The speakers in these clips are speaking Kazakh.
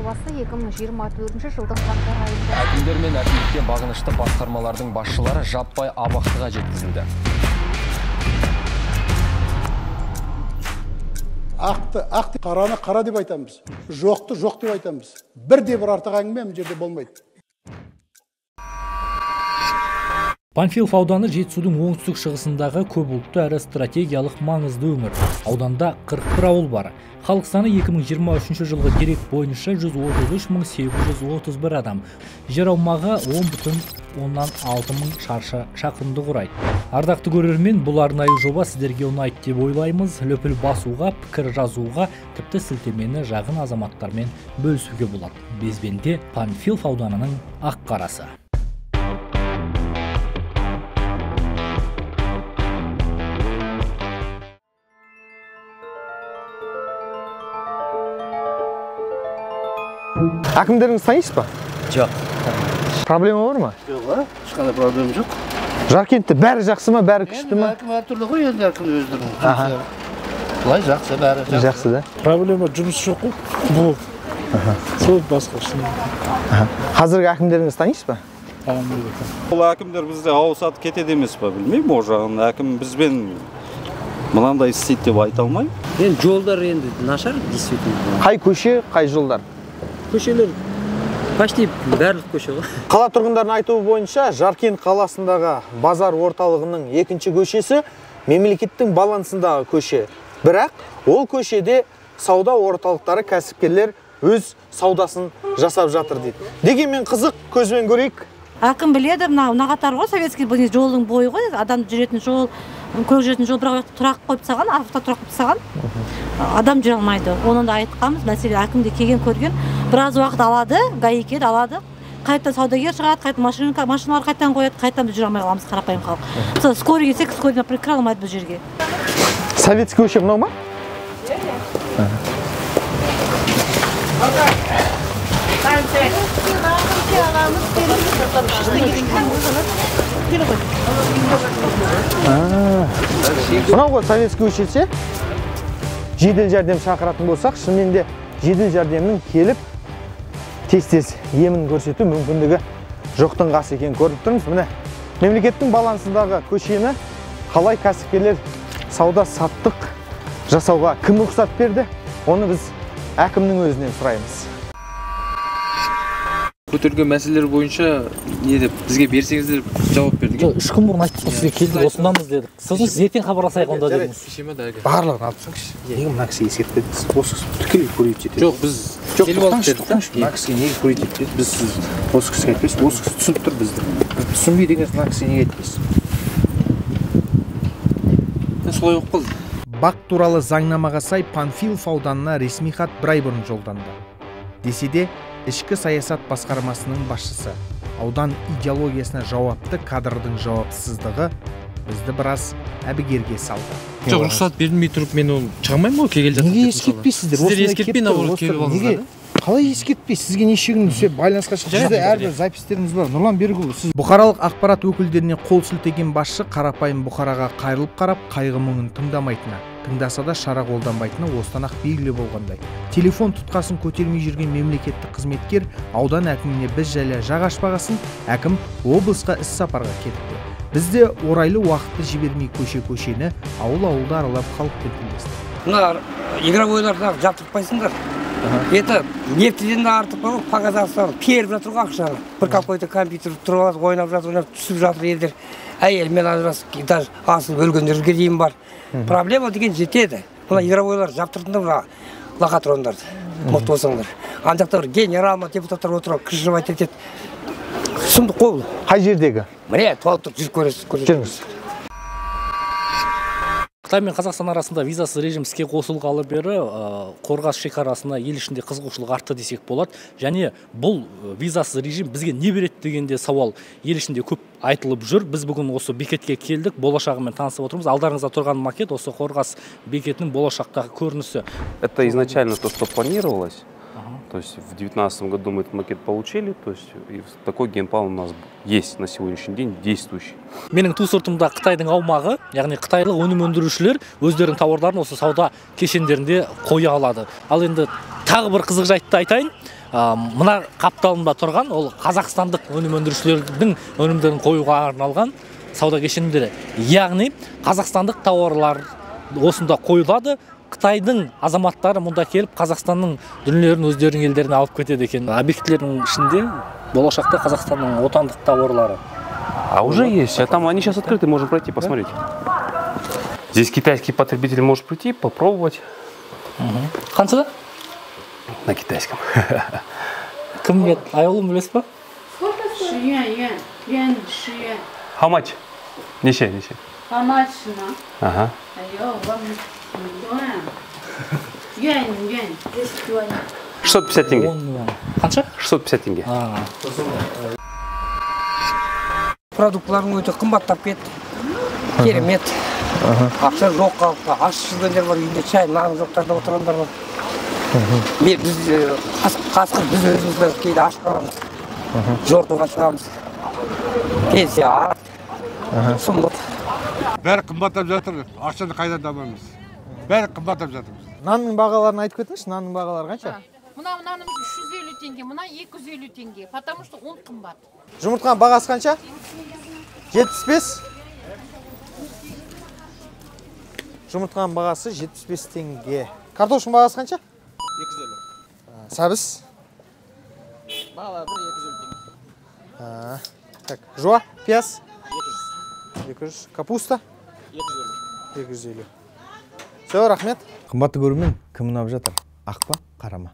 жобасы 2024 жылдың қаңтар айында. Әкімдер мен әкімдікке бағынышты басқармалардың басшылары жаппай абақтыға жеткізілді. Ақты ақ, қараны қара деп айтамыз. Жоқты жоқ деп айтамыз. Бірде бір артық әңгіме мына жерде болмайды. Панфилов ауданы Жетісудың оңтүстік шығысындағы көп ұлтты әрі стратегиялық маңызды өңір. Ауданда 41 ауыл бар. Халық саны 2023 жылғы дерек бойынша 133 831 адам. Жер аумағы 10,6 мың шаршы шақырымды құрайды. Ардақты көрермен, бұл арнайы жоба сіздерге ұнайды деп ойлаймыз. Лүпіл басуға, пікір жазуға, тіпті сілтемені жақын азаматтармен бөлісуге болады. Безбенде Панфилов ауданының ақ қарасы. Әкімдеріңізді танисыз ба? Жоқ. Проблема бар ма? Жоқ, ешқандай проблема жоқ. Жаркентте бәрі жақсы ма, бәрі күшті ма? Әкім әртүрлі ғой енді, әркім өздерінің. Былай жақсы, бәрі жақсы. Жақсы да. Проблема жұмыс жоқ қой. Болды. Сол, басқа ештеңе. Қазіргі әкімдеріңізді танисыз ба? Ол әкімдер бізде ауысады кетеді емес па, білмеймін ол жағын. Әкім бізбен мынандай істейді деп айта алмаймын. Енді жолдар енді нашар, действительно. Қай көше, қай жолдар? Көшелер почти барлық көше ғой. Қала тұрғындарының айтуы бойынша, Жаркент қаласындағы базар орталығының екінші көшесі мемлекеттің балансындағы көше. Бірақ ол көшеде сауда орталықтары, кәсіпкерлер өз саудасын жасап жатыр дейді. Дегенмен қызық, көзбен көрейік. Әкім біледі, мына қатар ғой, советский бұл жолдың бойы ғой, адам жүретін жол, көлік жүретін жол, бірақ тұрақ қойып тастаған, автотұрақ қойып тастаған. Адам жүре алмайды. Оны да айтқанбыз, мәселе әкім де келген, көрген. Біраз уақыт алады, ГАИ келеді, алады. Қайтадан саудагер шығады, қайтадан машиналар қайтадан қояды, қайтадан біз жүре алмай қаламыз, қарапайым халық. Мысалы, скорый келсе, скорый, например, кіре алмайды бұл жерге. Советский көше мынау ма? Мынау ғой Советский көшесі. Жедел жәрдем шақыратын болсақ, шынымен де жедел жәрдемнің келіп тез-тез емін көрсету мүмкіндігі жоқтың қасы екенін көріп тұрмыз. Міне, мемлекеттің балансындағы көшені қалай кәсіпкерлер сауда саттық жасауға кім рұқсат берді, оны біз әкімнің өзінен сұраймыз. Көтерілген мәселелер бойынша не деп бізге берсеңіздер, жауап бердік. Жоқ, 3 күн бұрын айттық қой сізге, келдік, осындамыз дедік. Сосын сіз ертең хабарласайық онда дедіңіз. Кеше ма, да. Барлығын алып тастаңызшы. Неге мына кісіге ескертпедіңіз? Осы кісі тікелей көрейді етеді. Жоқ, біз Жоқ, келіп алып тоқтаңызшы, дедік та. тоқтаңызшы. Мына кісіге неге көрейді етпедіңіз? Біз сіз осы кісіге айтпайсыз, осы кісі түсініп тұр бізді. Біз түсінбейді екенсіз, мына кісіге неге айтпайсыз? Солай болып қалды. БАҚ туралы заңнамаға сай Панфилов ауданына ресми хат бір ай бұрын жолданды. Десе де, ішкі саясат басқармасының басшысы, аудан идеологиясына жауапты кадрдың жауапсыздығы бізді біраз әбігерге салды. Жоқ, рұқсат берілмей тұрып мен оны шыға алмаймын ғой, келгелі жатыр Неге деп мысалы. ескертпейсіздер? Сіздер Осындай ескертпей, келіп тұр, наоборот, осы келіп неге? алдыңыздар да? Қалай ескертпей? Сізге неше күн түсе байланысқа шықты? Жарайды, Сізде әрбір жарайды. записьтеріңіз бар. Нұрлан Берікұлы, сіз Бұқаралық ақпарат өкілдеріне қол сілтеген басшы қарапайым бұқараға қайырылып қарап, қайғы мұңын тыңдамайтыны, тыңдаса да шара қолданбайтыны осыдан ақ белгілі болғандай. Телефон тұтқасын көтермей жүрген мемлекеттік қызметкер аудан әкіміне біз жайлы жақ ашпағасын, әкім облысқа іс сапарға кетіпті. Біз де орайлы уақытты жібермей көше-көшені, ауыл-ауылды аралап халықпен тілдестік. Мына игровойларды жаптыртпайсыңдар. Это нефтеден де артық бар ғой, по Казахстану періп жатыр ғой ақшаны. Бір какой-то компьютер тұрып алады, ойнап жатыр, ойнап түсіп жатыр елдер. Әйелімен ажырасып, даже асылып өлгендерге дейін бар. Проблема деген жетеді. Мына игровойлар жаптыртыңдар, мына лохотрондарды, мықты болсаңдар. Ана жақта бір генерал ма, депутаттар отырып крышевать етеді. Сұмдық қой бұл. Қай жердегі? Міне, толып тұр, жүріп көресіз, көресіз. Жүріңіз. Қытай мен Қазақстан арасында визасыз режим іске қосылғалы бері Қорғас шекарасына ел ішінде қызығушылық артты десек болады. Және бұл визасыз режим бізге не береді деген де сауал ел ішінде көп айтылып жүр. Біз бүгін осы бекетке келдік, болашағымен танысып отырмыз. Алдарыңызда тұрған макет осы Қорғас бекетінің болашақтағы көрінісі. Это изначально то, что планировалось. То есть в девятнадцатом году мы этот макет получили, то есть и такой генплан у нас есть на сегодняшний день действующий. Менің ту сыртымда Қытайдың аумағы, яғни қытайлық өнім өндірушілер өздерінің тауарларын осы сауда кешендерінде қоя алады. Ал енді тағы бір қызық жайтты айтайын. Мына қапталында тұрған ол қазақстандық өнім өндірушілердің өнімдерін қоюға арналған сауда кешендері. Яғни қазақстандық тауарлар осында қойылады. Қытайдың азаматтары мұнда келіп Қазақстанның дүниелерін өздерінің елдеріне алып кетеді екен. Объектілердің ішінде болашақта Қазақстанның отандық тауарлары. А уже есть, а там они сейчас открыты, можно пройти, посмотреть. Здесь китайский потребитель может прийти, попробовать. Қаншада? На китайском. Кім біледі? Аяулым, білесіз ба? 10 юан, юан, юан, 10 юан. How much? Неше, неше? How much 呢？ Ага. 哎呦，我们юан, юан, 10 юан. 650 тенге. Қанша? 650 тенге. Продуктларың өте қымбаттап кетті. Керемет. Ақша жоқ қалыпты. Аш жүргендер бар, үйінде чай, нан жоқтарда отырғандар бар. Мен біз қасқыр біз өзіміз кейде аш қаламыз. Жортуға шығамыз. Пенсия аз. Сұмдық. Бәрі қымбаттап жатыр. Ақшаны қайдан табамыз? Бәрі қымбаттап жатырмыз. Нанның бағаларын айтып кетіңізші, нанның бағалары қанша? Мына нанымыз 350 теңге, мына 250 теңге, потому что он қымбат. Жұмыртқаның бағасы қанша? 75. Жұмыртқаның бағасы 75 теңге. Картоштың бағасы қанша? 250. Сәбіз? Бағалары бір 250 теңге. Так, жуа, пияз? 200. 200. Капуста? 250. 250. Все, рахмет. Қымбатты көрермен, кім ұнап жатыр? Ақ па, қара ма?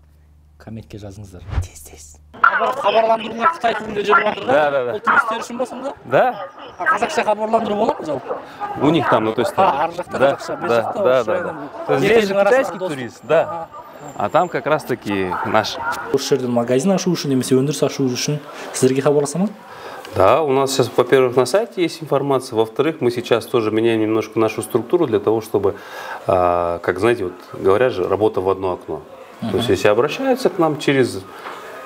Комментке жазыңыздар. Тез-тез. Хабарландырулар қытай тілінде жүріп жатыр да? Да, да. Ол туристер үшін ба сонда? Да. Қазақша хабарландыру бола ма жалпы? У них там, ну то есть... Ар жақта қазақша, бер жақта орысша. Да, да. Здесь же китайский турист, да. А там как раз таки наш. Осы жерден магазин ашу үшін немесе өндіріс ашу үшін сіздерге хабарласа ма? Да, у нас сейчас, во-первых, на сайте есть информация, во-вторых, мы сейчас тоже меняем немножко нашу структуру для того, чтобы, как знаете, вот говорят же, работа в одно окно. То есть, если обращаются к нам через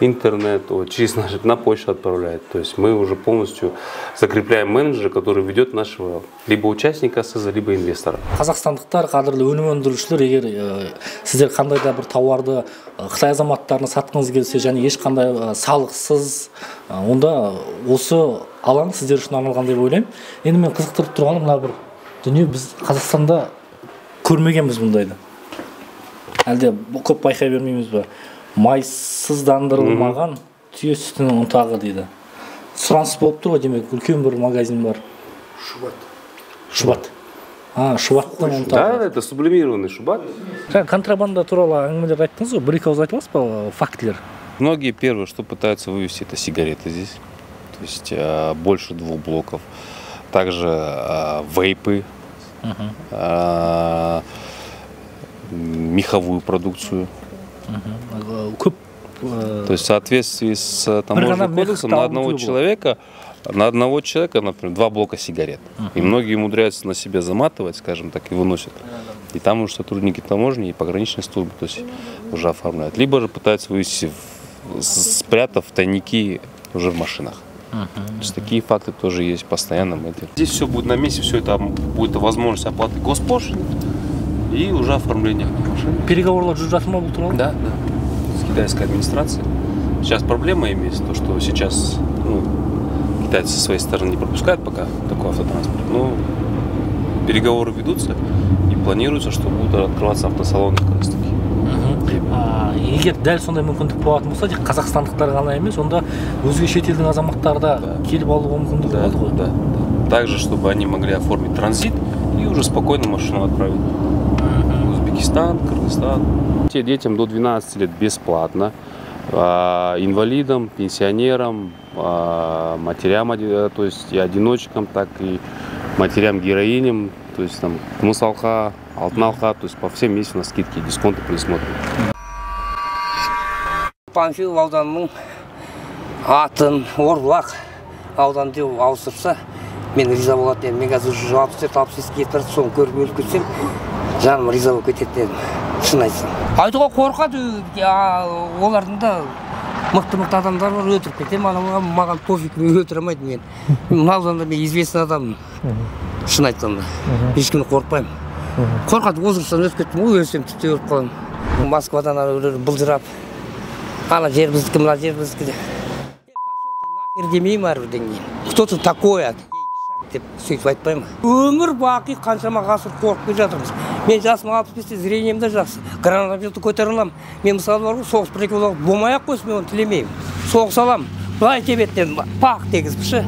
интернет, через наш, на почту отправляют, то есть мы уже полностью закрепляем менеджера, который ведет нашего либо участника СЗ, либо инвестора. Қазақстандықтар, қадірлі өнім өндірушілер, егер сіздер қандай да бір тауарды Қытай азаматтарына сатқыңыз келсе және ешқандай салықсыз, онда осы алаң сіздер үшін арналған деп ойлаймын. Енді мен қызықтырып тұрғаным мына бір дүние, біз Қазақстанда көрмегенбіз бұндайды. Әлде көп байқай бермейміз бе? Майсыздандырылмаған түйе сүтінің ұнтағы дейді. Сұраныс болып тұр ғой, демек үлкен бір магазин бар. Шубат. Шубат. Шубаттың ұнтағы. Да, это сублимированный шубат. Жаңа контрабанда туралы әңгімелер айттыңыз ғой, бір екі ауыз айта аласыз ба, фактілер? Многие первое, что пытаются вывести, это сигареты здесь. То есть больше 2 блоков. Также вейпы, меховую продукцию. То есть в соответствии с таможенным кодексом на одного человека, например, 2 блока сигарет. И многие умудряются на себя заматывать, скажем так, и выносят. И там уже сотрудники таможни и пограничной службы, то есть уже оформляют. Либо же пытаются вывести, спрятав тайники уже в машинах. То есть такие факты тоже есть постоянно. Здесь все будет на месте, все это будет возможность оплаты госпошлины и уже оформление машины. Переговоры жүріп жатыр ма бұл туралы? Да, да. С китайской администрацией. Сейчас проблема имеется, то что сейчас, ну, китайцы со своей стороны не пропускают пока такой автотранспорт, но переговоры ведутся и планируется, что будут открываться автосалоны как раз таки. Егер дәл сондай мүмкіндік болатын болса, тек қазақстандықтар ғана емес, онда өзге шетелдің азаматтары да келіп алуға мүмкіндігі болады ғой. Да, да. Также, чтобы они могли оформить транзит и уже спокойно машину отправить. Узбекистан, Кыргызстан. Те детям до 12 лет бесплатно, инвалидам, пенсионерам, матерям, то есть и одиночкам, так и матерям-героиням, то есть там Күміс алқа, Алтын алқа, то есть по всем есть у нас скидки, дисконты предусмотрены. Панфилов ауданының атын Орлақ ауданы деп ауыстырса, мен риза болатын едім. Мен қазір уже 64-65-ке кетіп бара жатып, соны көріп өліп кетсем, жаным риза болып кететін едім, шын айтсам. Айтуға қорқады, олардың да мықты-мықты адамдар бар, өлтіріп кетемін, анау маған пофиг, өлтіре алмайды мен. Мына ауданда мен известный адаммын, шын айтсам да. Ешкімнен қорықпаймын. Қорқады, возрастан өтіп кеттім ғой, өлсем тіпті өліп қаламын. Москвадан ана былжырап, Ана жер біздікі, мына жер біздікі деп. Нахер демеймін әрбірден кейін. Кто ты такой деп сөйтіп айтпаймын. Өмір бақи қаншама ғасыр қорқып келе жатырмыз. Мен жасым 65-те, зрением де жақсы. Гранатометті көтере аламын. Мен мысалы бар ғой, соғыс бірдеңе болмай ақ қойсын, мен оны тілемеймін. Соғыс аламын. Былай тебеттен пақ дегізіп ше,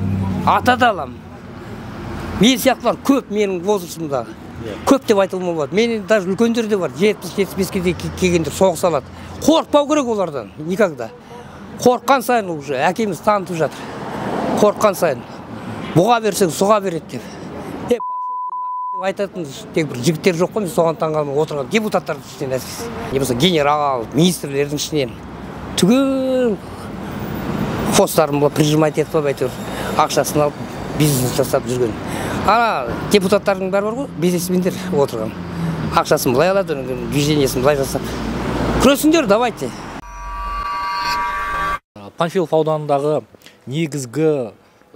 ата да аламын. Мен сияқтылар көп менің возрастымдағы. Көп деп айтылмай болады. Менен даже үлкендер де бар, 70-75-ке де келгендер соғыс алады. Қорықпау керек олардан, никогда. Қорыққан сайын уже әкеміз танытып жатыр. Қорыққан сайын. Бұға берсең, суға береді деп. Деп айтатын тек бір жігіттер жоқ қой, мен соған таңғалмай отырған депутаттардың ішінен әсіресе. Не болса генерал, министрлердің ішінен. Түгел постарын бұлар прижимать етіп алып, әйтеуір ақшасын алып бизнес жасап жүрген. Ана депутаттардың бәрі бар ғой, бизнесмендер отырған. Ақшасын былай алады, движениесін былай жасап. Күресіңдер, давайте. Панфилов ауданындағы негізгі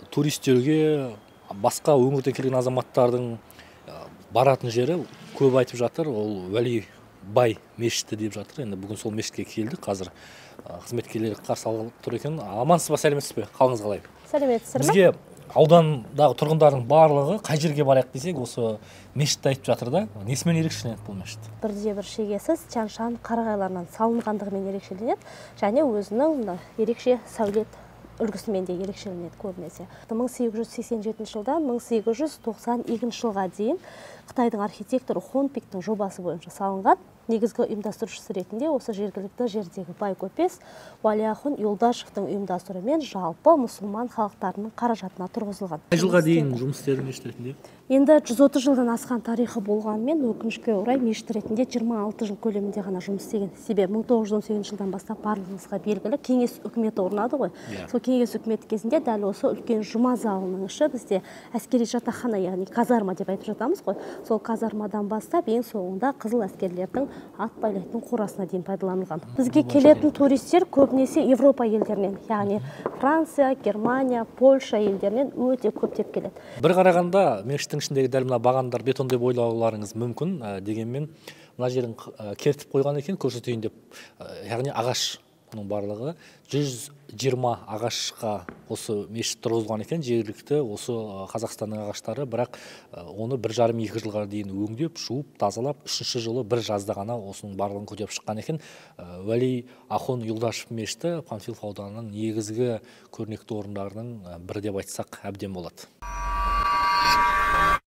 туристерге, басқа өңірден келген азаматтардың баратын жері көп айтып жатыр, ол Уәли бай мешіті деп жатыр. Енді бүгін сол мешітке келдік, қазір қызметкерлер қарсы алып тұр екен. Амансыз ба, сәлеметсіз бе, қалыңыз қалай? Сәлеметсіз бе? Бізге аудандағы тұрғындардың барлығы қай жерге барайық десек, осы мешітті айтып жатыр да. Несімен ерекшеленеді бұл мешіт? Бірде бір шегесіз Тянь-Шань қарағайларынан салынғандығымен ерекшеленеді және өзінің ерекше сәулет үлгісімен де ерекшеленеді көбінесе. 1887 жылдан 1892 жылға дейін Қытайдың архитекторы Хон Пиктің жобасы бойынша салынған. Негізгі ұйымдастырушысы ретінде осы жергілікті жердегі бай көпес Уәлиахун Юлдашевтің ұйымдастыруымен жалпы мұсылман халықтарының қаражатына тұрғызылған. Қай жылға дейін жұмыс істеді мешіт ретінде? Енді 130 жылдан асқан тарихы болғанымен, өкінішке орай мешіт ретінде 26 жыл көлемінде ғана жұмыс істеген. Себебі 1918 жылдан бастап барлығымызға белгілі кеңес үкіметі орнады ғой. Сол кеңес үкіметі кезінде дәл осы үлкен жұма залының іші бізде әскери жатақхана, яғни казарма деп айтып жатамыз ғой. Сол казармадан бастап ең соңында қызыл әскерлердің ат байлайтын қорасына дейін пайдаланылған. Бізге келетін туристер көбінесе Европа елдерінен, яғни Франция, Германия, Польша елдерінен өте көптеп келеді. Бір қарағанда мешіттің ішіндегі дәл мына бағандар бетон деп ойлауларыңыз мүмкін, дегенмен мына жерін кертіп қойған екен, көрсетейін деп, яғни ағаш, бұның барлығы 120 ағашқа осы мешіт тұрғызылған екен, жергілікті осы Қазақстанның ағаштары, бірақ оны 1,5-2 жылға дейін өңдеп, жуып, тазалап, 3-ші жылы бір жазда ғана осының барлығын көтеріп шыққан екен. Уәли Ахун Юлдашев мешіті Панфилов ауданының негізгі көрнекті орындарының бірі деп айтсақ әбден болады.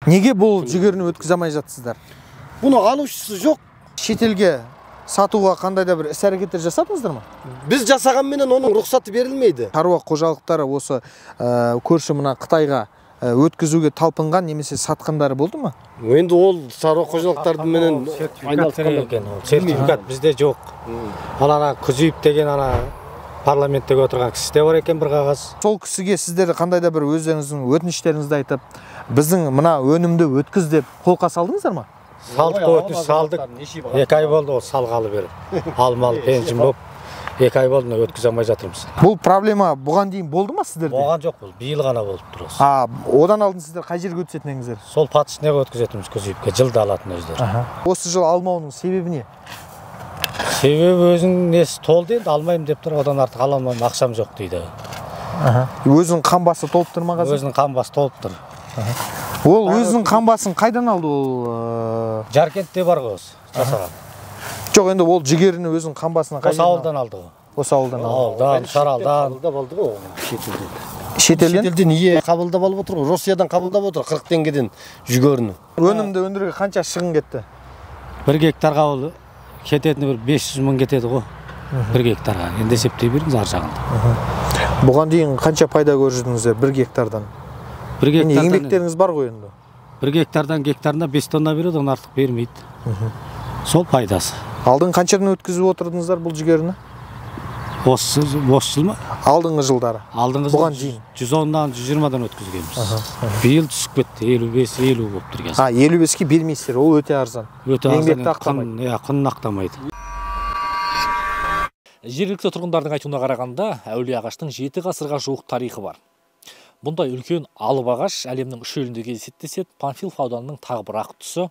Неге бұл жүгеріні өткізе алмай жатсыздар? Бұны алушысы жоқ. Шетелге сатуға қандай да бір іс-әрекеттер жасадыңыздар ма? Біз жасағанменен оның рұқсаты берілмейді. Шаруа қожалықтары осы көрші мына Қытайға өткізуге талпынған немесе сатқандары болды ма? Енді ол шаруа қожалықтарменен айналысқан екен. Ол сертификат бізде жоқ. Ал ана Күзиев деген ана парламенттегі отырған кісіде бар екен бір қағаз. Сол кісіге сіздер қандай да бір өздеріңіздің өтініштеріңізді айтып, біздің мына өнімді өткіз деп қолқа салдыңыздар ма? Салдық, өтініш салдық. 2 ай болды ол салғалы бері. Алмалы бензин болып 2 ай болды, өткізе алмай жатырмыз. Бұл проблема бұған дейін болды ма сіздерде? Болған жоқ, бұл биыл ғана болып тұр осы. Одан алдын сіздер қай жерге өткізетін едіңіздер? Сол Патышнеге өткізетінбіз, Күзиевке, жылда алатын өздері. Осы жыл алмауының себебі не? Себебі өзінің несі толды енді, алмаймын деп тұр, одан артық ала алмаймын, ақшам жоқ дейді. Өзінің қамбасы толып тұр ма қазір? Өзінің қамбасы толып тұр. Ол өзінің қамбасын қайдан алды ол? Жаркентте бар ғой осы, жасаған. Жоқ, енді ол жүгеріні өзінің қамбасына қайдан алды? Осы ауылдан алды ғой. Осы ауылдан алды. Ауылдан, Шаралдан. Қабылдап алды ғой шетелден. Шетелден? Шетелден ие қабылдап алып отыр ғой, Россиядан қабылдап отыр 40 теңгеден жүгеріні. Өнімді өндіруге қанша шығын кетті? 1 гектарға ол кететіні бір 500 мың кетеді ғой. 1 гектарға. Енді есептей беріңіз ар жағында. Бұған дейін қанша пайда көріп жүрдіңіздер 1 гектардан? 1 гектардан еңбектеріңіз бар ғой енді. 1 гектардан гектарына 5 тонна береді, одан артық бермейді. Сол пайдасы. Алдын қаншадан өткізіп отырдыңыздар бұл жүгеріні? Осы жыл ма? Алдыңғы жылдары. Алдыңғы жыл бұған дейін 110-дан 120-дан өткізгенбіз. Биыл түсіп кетті, 55-50 болып тұр қазір. 55-ке бермейсіздер, ол өте арзан. Өте арзан. Еңбекті ақтамайды. Иә, құнын ақтамайды. Жергілікті тұрғындардың айтуына қарағанда, әулие ағаштың 7 ғасырға жуық тарихы бар. Бұндай үлкен алып ағаш әлемнің үш елінде кездеседі деседі, Панфилов ауданының тағы бір ақ тұсы.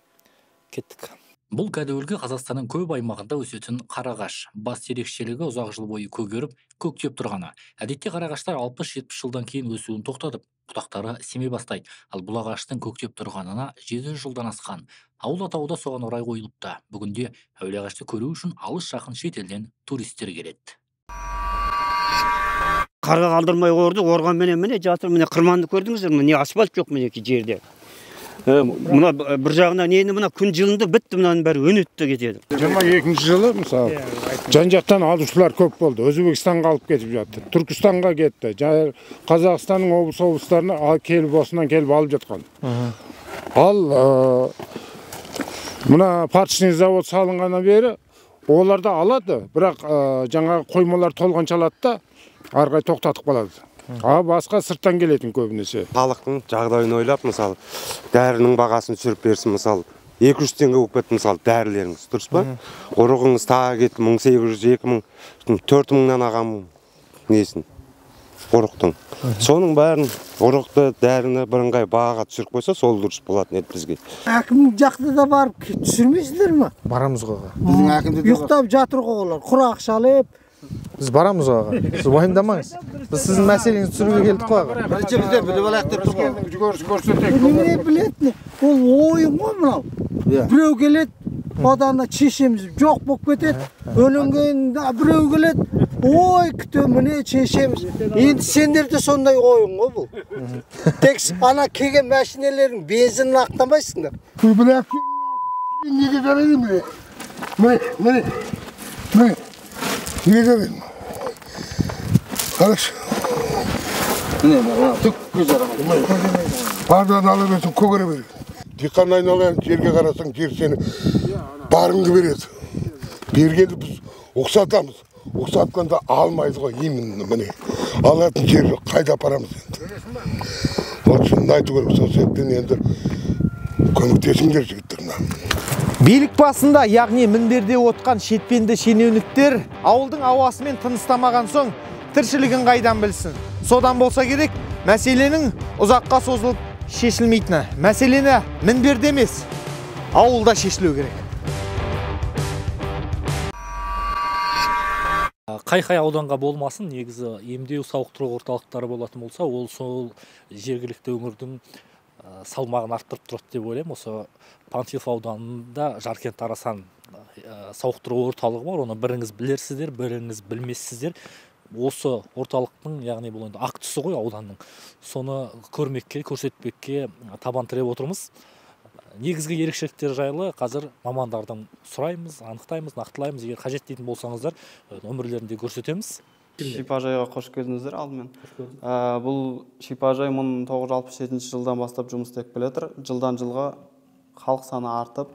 Кеттік. Бұл кәдуілгі Қазақстанның көп аймағында өсетін қарағаш. Бас ерекшелігі ұзақ жыл бойы көгеріп, көктеп тұрғаны. Әдетте қарағаштар 60-70 жылдан кейін өсуін тоқтатып, бұтақтары семе бастайды. Ал бұл ағаштың көктеп тұрғанына 700 жылдан асқан. Ауыл атауы да соған орай қойылыпты. Бүгінде әулие ағашты көру үшін алыс жақын шетелден туристер келеді. Қарға қалдырмай орды, орғанменен міне жатыр, міне қырманды көрдіңіздер ме? Не асфальт жоқ мінекей жерде. Мына бір жағынан енді мына күн жылынды бітті, мынаның бәрі өнеді де кетеді. 22 жылы мысалы жан-жақтан алушылар көп болды. Өзбекстанға алып кетіп жатты, Түркістанға кетті, Қазақстанның облыс-облыстарына келіп осынан келіп алып жатқан. Ал мына партичный завод салынғаннан бері олар да алады, бірақ жаңағы қоймалар толғанша алады да ары қарай тоқтатып қалады. А басқа сырттан келетін көбінесе. Халықтың жағдайын ойлап, мысалы, дәрінің бағасын түсіріп берсін, мысалы, 200 теңге болып кетті, мысалы, дәрілеріңіз, дұрыс па? Ұрығыңыз тағы кетті, 1800, 2000, 4000-нан ағам несін, ұрықтың. Соның бәрін, ұрықты, дәріні бірыңғай бағаға түсіріп қойса, сол дұрыс болатын еді бізге. Әкім жақты да барып түсірмейсіздер ме? Барамыз ғой аға. Біздің әкімде де ұйықтап жатыр ғой олар, құр ақша алып. Біз барамыз ғой аға, сіз уайымдамаңыз. Біз сіздің мәселеңізді түсіруге келдік қой аға. Бірінші біздер біліп алайық деп тұр ғой. Жүгерісін көрсетейік. Немене білетін? Ол ойын ғой мынау. Біреу келеді, одан шешеміз жоқ болып кетеді. Одан кейін біреу келеді, ой күтем, міне шешеміз. Енді сендерде сондай ойын ғой бұл. Тек ана келген машинелердің бензинін ақтамайсыңдар. Бірақ неге жарайды міне? Міне, міне, міне. Неге жарайды? Қарашы. Міне, мына түкке жарамайды. Бардан ала берсең көгере береді. Диқан айналайын, жерге қарасаң, жер сені барыңды береді. Бергенді біз ұқсатамыз. Ұқсатқанда алмайды ғой, именно міне. Алатын жер жоқ, қайда апарамыз енді. Вот шынын айту керек, сол себептен енді көмектесіңдер жігіттер мына. Билік басында, яғни мінберде отқан шетпенді шенеуніктер ауылдың ауасымен тыныстамаған соң тіршілігін қайдан білсін. Содан болса керек, мәселенің ұзаққа созылып шешілмейтіні. Мәселені мінберде емес, ауылда шешілу керек. Қай-қай ауданға болмасын, негізі емдеу сауықтыру орталықтары болатын болса, ол сол жергілікті өңірдің салмағын арттырып тұрады деп ойлаймын. Осы Панфилов ауданында Жаркент Арасан сауықтыру орталығы бар. Оны біріңіз білерсіздер, біріңіз білмессіздер. Осы орталықтың, яғни бұл енді ақ түсі ғой ауданның, соны көрмекке, көрсетпекке табан тіреп отырмыз. Негізгі ерекшеліктер жайлы қазір мамандардан сұраймыз, анықтаймыз, нақтылаймыз. Егер қажет дейтін болсаңыздар, нөмірлерін де көрсетеміз. Шипажайға қош келдіңіздер алдымен. Бұл шипажай 1967 жылдан бастап жұмыс істеп келе жатыр. Жылдан жылға халық саны артып,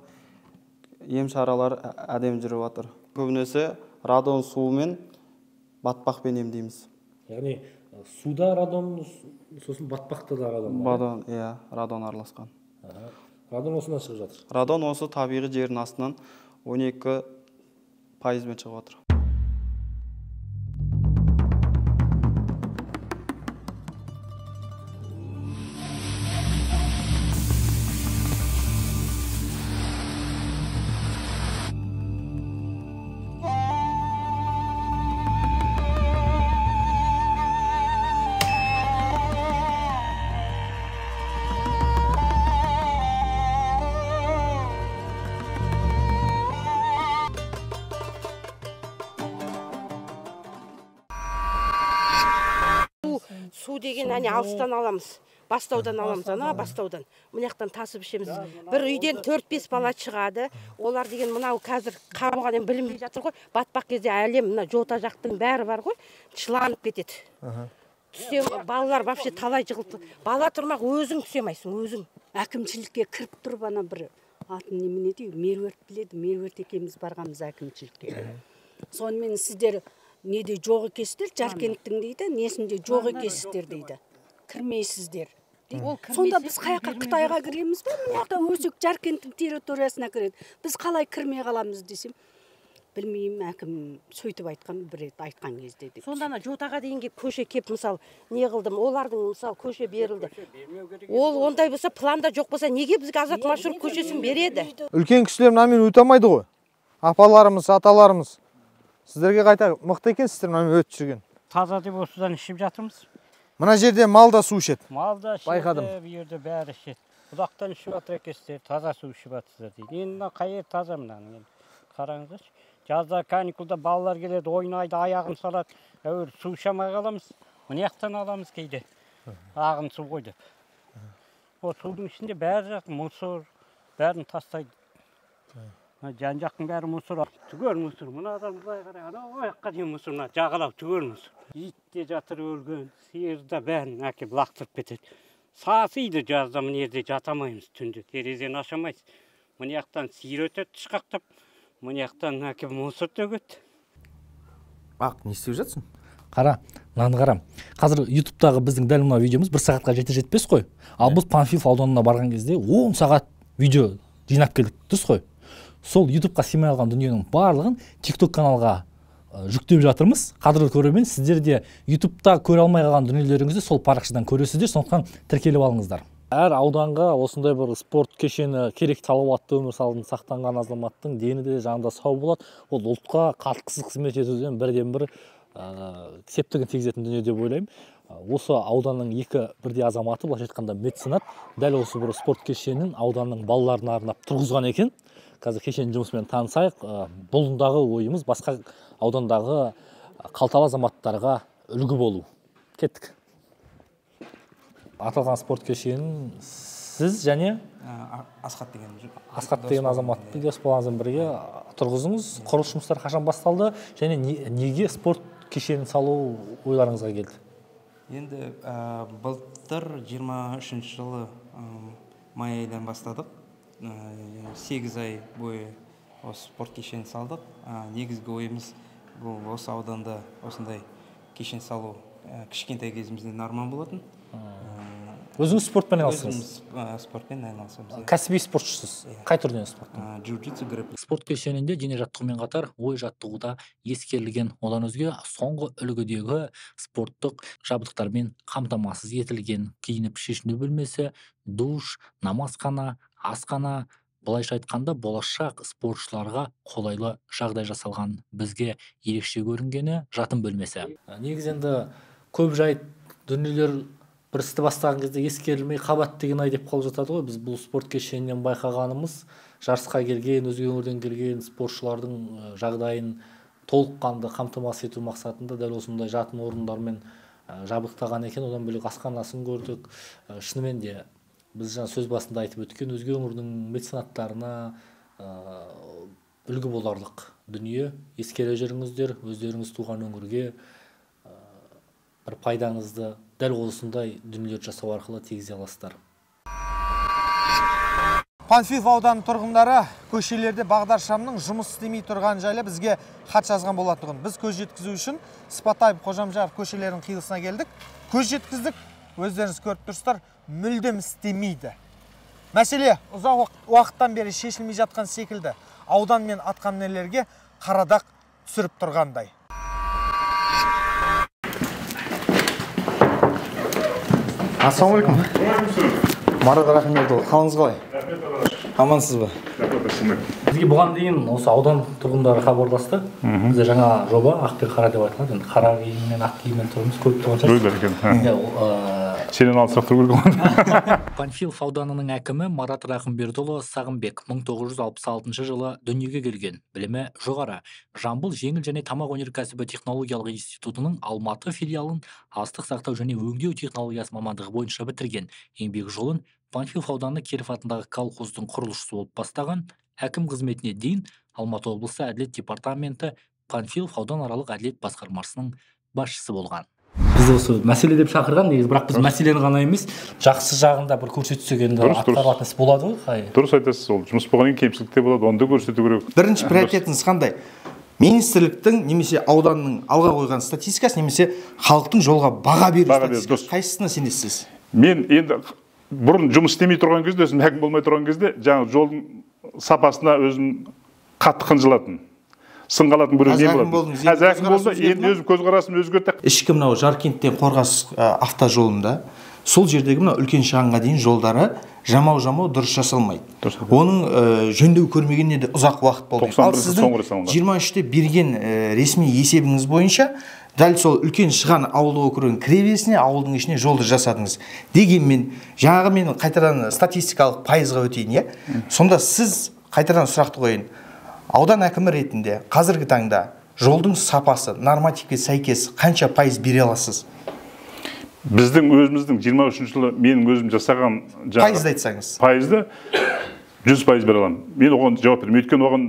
ем шаралар әдемі жүріп жатыр. Көбінесе радон суымен, батпақпен емдейміз. Яғни суда радон, сосын батпақта да радон бар. Радон, иә, радон араласқан. Радон осынан шығып жатыр. Радон осы табиғи жердің астынан 12%-мен шығып жатыр. Су деген әне алыстан аламыз, бастаудан аламыз, ана бастаудан. Мына жақтан тасып ішеміз. Бір үйден 4-5 бала шығады. Олар деген мынау қазір қар болғаннан білінбей жатыр ғой. Батпақ кезде әлем мына жота жақтың бәрі бар ғой, шыланып кетеді. Түсе балалар вообще талай жығылды. Бала тұрмақ өзің түсе алмайсың, өзің. Әкімшілікке кіріп тұрып ана бір атын немене дейді, Меруерт біледі, Меруерт екеуміз барғанбыз әкімшілікке. Сонымен сіздер неде жоқ екенсіздер, Жаркенттің дейді, несінде жоқ екенсіздер дейді. Кірмейсіздер. Сонда біз қаяққа, Қытайға кіреміз бе? Мына жақта өсек Жаркенттің территориясына кіреді. Біз қалай кірмей қаламыз десем, Білмеймін, әкім сөйтіп айтқан, бір рет айтқан кезде деп. Сонда ана жотаға дейін келіп көше кеп, мысалы, не қылдым, олардың мысалы көше берілді. Ол ондай болса, планда жоқ болса, неге бізге Азат Машуров көшесін береді? Үлкен кісілер мынамен өте алмайды ғой. Апаларымыз, аталарымыз. Сіздерге қайта мықты екенсіздер мынамен өтіп жүрген. Таза деп осыдан ішіп жатырмыз. Мына жерде мал да су ішеді. Мал да ішеді, байқадым. Бұл жерде бәрі ішеді. Бұлақтан ішіп жатыр екенсіздер, таза су ішіп жатырсыздар дейді. Енді мына қай жер таза мынаның енді. Қараңыздаршы. Жазда каникулда балалар келеді, ойнайды, аяғын салады. Әуелі су іше алмай қаламыз. Мына жақтан аламыз кейде. Ағын су ғой деп. О судың ішінде бәрі жақ мусор, бәрін тастайды. Жан жақтың бәрі мусор, түгел мусор. Мынадан былай қарай, анау аяққа дейін мусор, мына жағалау түгел мусор. Ит те жатыр өлген, сиыр да бәрін әкеп лақтырып кетеді. Сасиды жазда, мына жерде жата алмаймыз түнде, терезені аша алмайсыз. Мына жақтан сиыр өтеді тышқақтап, мына жақтан әкеп мусор төгеді. Ақ, не істеп жатсың? Қара, мынаны қара. Қазір ютубтағы біздің дәл мына видеомыз 1 сағатқа жетер жетпес қой. Ал біз Панфилов ауданына барған кезде 10 сағат видео жинап келдік, дұрыс қой? Сол ютубқа сыймай алған дүниенің барлығын TikTok каналға жүктеп жатырмыз. Қадірлі көрермен, сіздер де ютубта көре алмай қалған дүниелеріңізді сол парақшадан көресіздер, сондықтан тіркеліп алыңыздар. Әр ауданға осындай бір спорт кешені керек, салауатты өмір салтын сақтанған азаматтың дені де жаны да сау болады. Ол ұлтқа қалтқысыз қызмет етуден бірден бір септігін тигізетін дүние деп ойлаймын. Осы ауданның екі бірдей азаматы, былайша айтқанда меценат, дәл осы бір спорт кешенін ауданның балаларына арнап тұрғызған екен. Қазір кешен жұмысымен танысайық. Бұндағы ойымыз басқа аудандағы қалталы азаматтарға үлгі болу. Кеттік. Аталған спорт кешенін сіз және Асхат деген Асхат деген азаматпен дос балаңызбен бірге тұрғыздыңыз. Құрылыс жұмыстары қашан басталды және неге спорт кешенін салу ойларыңызға келді? Енді былтыр 23 жылы май айдан бастадық. 8 ай бойы осы спорт кешенін салдық. Негізгі ойымыз бұл осы ауданда осындай кешен салу кішкентай кезімізден арман болатын. Өзіңіз спортпен айналысасыз? Өзіміз спортпен айналысамыз. Кәсіби спортшысыз? Қай түрден спорттың? Джиу-джитсу, грэпплинг. Спорт кешенінде дене жаттығумен қатар ой жаттығу да ескерілген. Одан өзге соңғы үлгідегі спорттық жабдықтармен қамтамасыз етілген. Киініп шешіну бөлмесі, душ, намазхана, асхана, былайша айтқанда болашақ спортшыларға қолайлы жағдай жасалған. Бізге ерекше көрінгені жатын бөлмесі. Негізі енді көп жайт дүниелер бір істі бастаған кезде ескерілмей қабат деген ай деп қалып жатады ғой. Біз бұл спорт кешенінен байқағанымыз, жарысқа келген, өзге өңірден келген спортшылардың жағдайын толыққанды қамтамасыз ету мақсатында дәл осындай жатын орындармен жабдықтаған екен. Одан бөлек асханасын көрдік. Шынымен де біз жаңа сөз басында айтып өткен өзге өңірдің меценаттарына үлгі боларлық дүние. Ескере жүріңіздер, өздеріңіз туған өңірге бір пайдаңызды дәл осындай дүниелер жасау арқылы тигізе аласыздар. Панфилов ауданы тұрғындары көшелерде бағдаршамның жұмыс істемей тұрғаны жайлы бізге хат жазған болатұғын. Біз көз жеткізу үшін Сыпатаев, Қожамжаров көшелерінің қиылысына келдік. Көз жеткіздік, өздеріңіз көріп тұрсыздар, мүлдем істемейді. Мәселе ұзақ уақыттан бері шешілмей жатқан секілді. Аудан мен атқамінерлерге қарадақ түсіріп тұрғандай. Ассалаумағалейкум. Марат Рахымбердіұлы, қалыңыз қалай? Амансыз ба? Бізге бұған дейін осы аудан тұрғындары хабарласты. Бізде жаңа жоба ақ пен қара деп айтылады. Енді қара киіммен, ақ киіммен тұрмыз, көріп тұрған шығарсыз. Сенен алысырақ тұру керек ғой. Панфилов ауданының әкімі Марат Рахымбердіұлы Сағынбек 1966 жылы дүниеге келген. Білімі жоғары. Жамбыл жеңіл және тамақ өнеркәсібі технологиялық институтының Алматы филиалын астық сақтау және өңдеу технологиясы мамандығы бойынша бітірген. Еңбек жолын Панфилов ауданы Киров атындағы колхоздың құрылысшысы болып бастаған. Әкім қызметіне дейін Алматы облысы әділет департаменті Панфилов ауданаралық әділет басқармасының басшысы болған. Біз осы мәселе деп шақырған негізі, бірақ біз мәселені ғана емес, жақсы жағында бір көрсетсек енді атқарылатын іс болады ғой. Дұрыс айтасыз, ол жұмыс болғаннан кейін кемшілік те болады, оны да көрсету керек. Бірінші приоритетіңіз қандай? Министрліктің немесе ауданның алға қойған статистикасы немесе халықтың жолға баға беру статистикасы, қайсысына сенесіз? Мен енді бұрын жұмыс істемей тұрған кезде, өзім әкім болмай тұрған кезде, жаңа жолдың сапасына өзім қатты қынжылатын. Сынға алатын біреу не болады? Қазір әкім болды, енді өзім көзқарасым өзгерді. Ішкі мынау Жаркенттен Қорғас автожолында сол жердегі мынау үлкен шығанға дейін жолдары жамау-жамау дұрыс жасалмайды. Оның жөндеу көрмегеніне де ұзақ уақыт болды. Ал сіздің 23-те берген ресми есебіңіз бойынша дәл сол үлкен шыған ауылдық округінің кіреберісіне, ауылдың ішіне жолды жасадыңыз. Дегенмен, жаңағы мен қайтадан статистикалық пайызға өтейін, иә? Сонда сіз қайтадан сұрақты қойын. Аудан әкімі ретінде қазіргі таңда жолдың сапасы нормативке сәйкес қанша пайыз бере аласыз? Біздің өзіміздің 23 жылы менің өзім жасаған пайызды айтсаңыз. Пайызды 100% бере аламын. Мен оған жауап беремін. Өйткені оған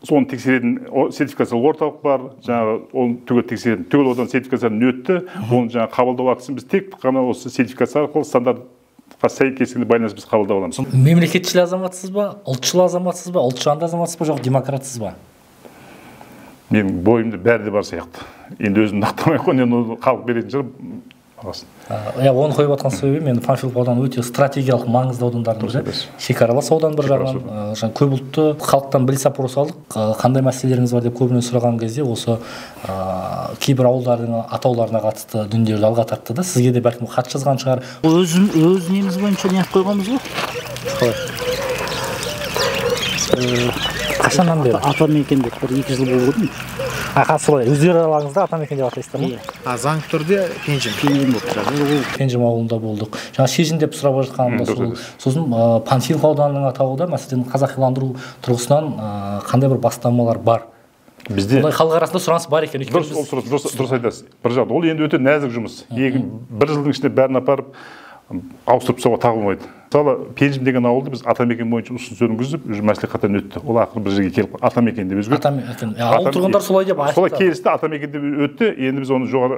соны тексеретін сертификациялық орталық бар, жаңағы оны түгел тексеретін, түгел одан сертификациядан өтті. Оның жаңағы қабылдау актісін біз тек қана осы сертификация арқылы стандартқа сәйкестігіне байланысты біз қабылдап аламыз. Мемлекетшіл азаматсыз ба, ұлтшыл азаматсыз ба, ұлтжанды азаматсыз ба, жоқ демократсыз ба? Менің бойымда бәрі де бар сияқты. Енді өзім нақтамай ақ қояйын, енді халық беретін шығар. Иә, оны қойып жатқан себебім, енді Панфилов ауданы өте стратегиялық маңызды аудандардың бірі, шекаралас аудан бір жағынан, жаңа көп ұлтты халықтан біліс опрос алдық, қандай мәселелеріңіз бар деп көбіне сұраған кезде осы кейбір ауылдардың атауларына қатысты дүниелерді алға тартты да, сізге де бәлкім хат жазған шығар. Өз неміз бойынша не қойғанбыз ғой? Қалай? Қашаннан бері? Атамекен деп бір 2 жыл болды ғой. Ақа, солай, өздері араларыңызда Атамекен деп атайсыздар ма? А, заңды түрде Пенжім. Пенжім болып тұрады. Пенжім ауылында болдық. Жаңа Шежін деп сұрап жатқанымда сол. Сосын Панфилов ауданының атауы да, мәселен, қазақиландыру тұрғысынан қандай бір бастамалар бар? Бізде халық арасында сұраныс бар екен. Дұрыс, ол дұрыс айтасыз. Бір жағынан ол енді өте нәзік жұмыс. Бір жылдың ішінде бәрін апарып ауыстырып тастауға тағы болмайды. Мысалы, Пенжім деген ауылды біз Атамекен бойынша ұсыныс енгізіп, уже мәслихаттан өтті. Ол ақыры бір жерге келіп Атамекен деп өзгертті. Атамекен. Ауыл тұрғындары солай деп айтты. Солай келісті, Атамекен деп өтті. Енді біз оны жоғары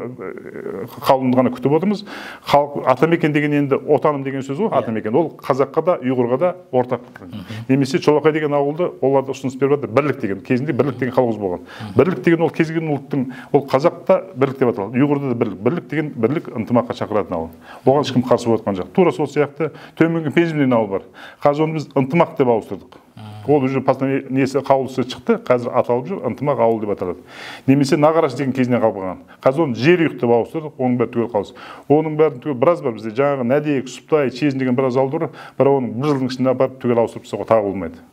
қаулыны ғана күтіп отырмыз. Халық Атамекен деген енді отаным деген сөз ғой, Атамекен. Ол қазаққа да, ұйғырға да ортақ. Немесе Чолақай деген ауылды олар да ұсыныс беріп жатыр. Бірлік деген. Кезінде бірлік деген халқымыз болған. Бірлік деген ол кез келген ұлттың, ол қазақта бірлік деп аталады, ұйғырда да бірлік. Бірлік деген бірлік ынтымаққа шақыратын ауыл. Оған ешкім қарсы болып жатқан жоқ. Тура сол сияқты төменгі Пенжім деген ауыл бар. Қазір оны біз ынтымақ деп ауыстырдық. Ол уже несі қаулысы шықты, қазір аталып жүр, ынтымақ ауыл деп аталады. Немесе Нағараш деген кезінен қалып қалған. Қазір оны Жерұйық деп ауыстырдық, оның бәрі түгел қаулысы. Оның бәрін түгел біраз бар бізде. Жаңағы Нәдек, Сұптай, Шезін деген біраз ауыл бар, бірақ оның бір жылдың ішінде апарып түгел ауыстырып тастауға тағы болмайды.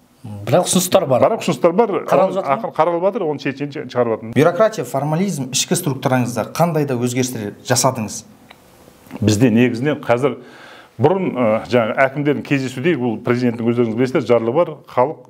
Бірақ ұсыныстар бар. Бірақ ұсыныстар бар. Ақыры қаралып жатыр, оны шешімін шығарып жатыр. Бюрократия, формализм, ішкі структураңызда қандай да өзгерістер жасадыңыз? Бізде негізінен қазір бұрын жаңағы әкімдердің кездесу дейді, бұл президенттің өздеріңіз білесіздер, жарлығы бар, халық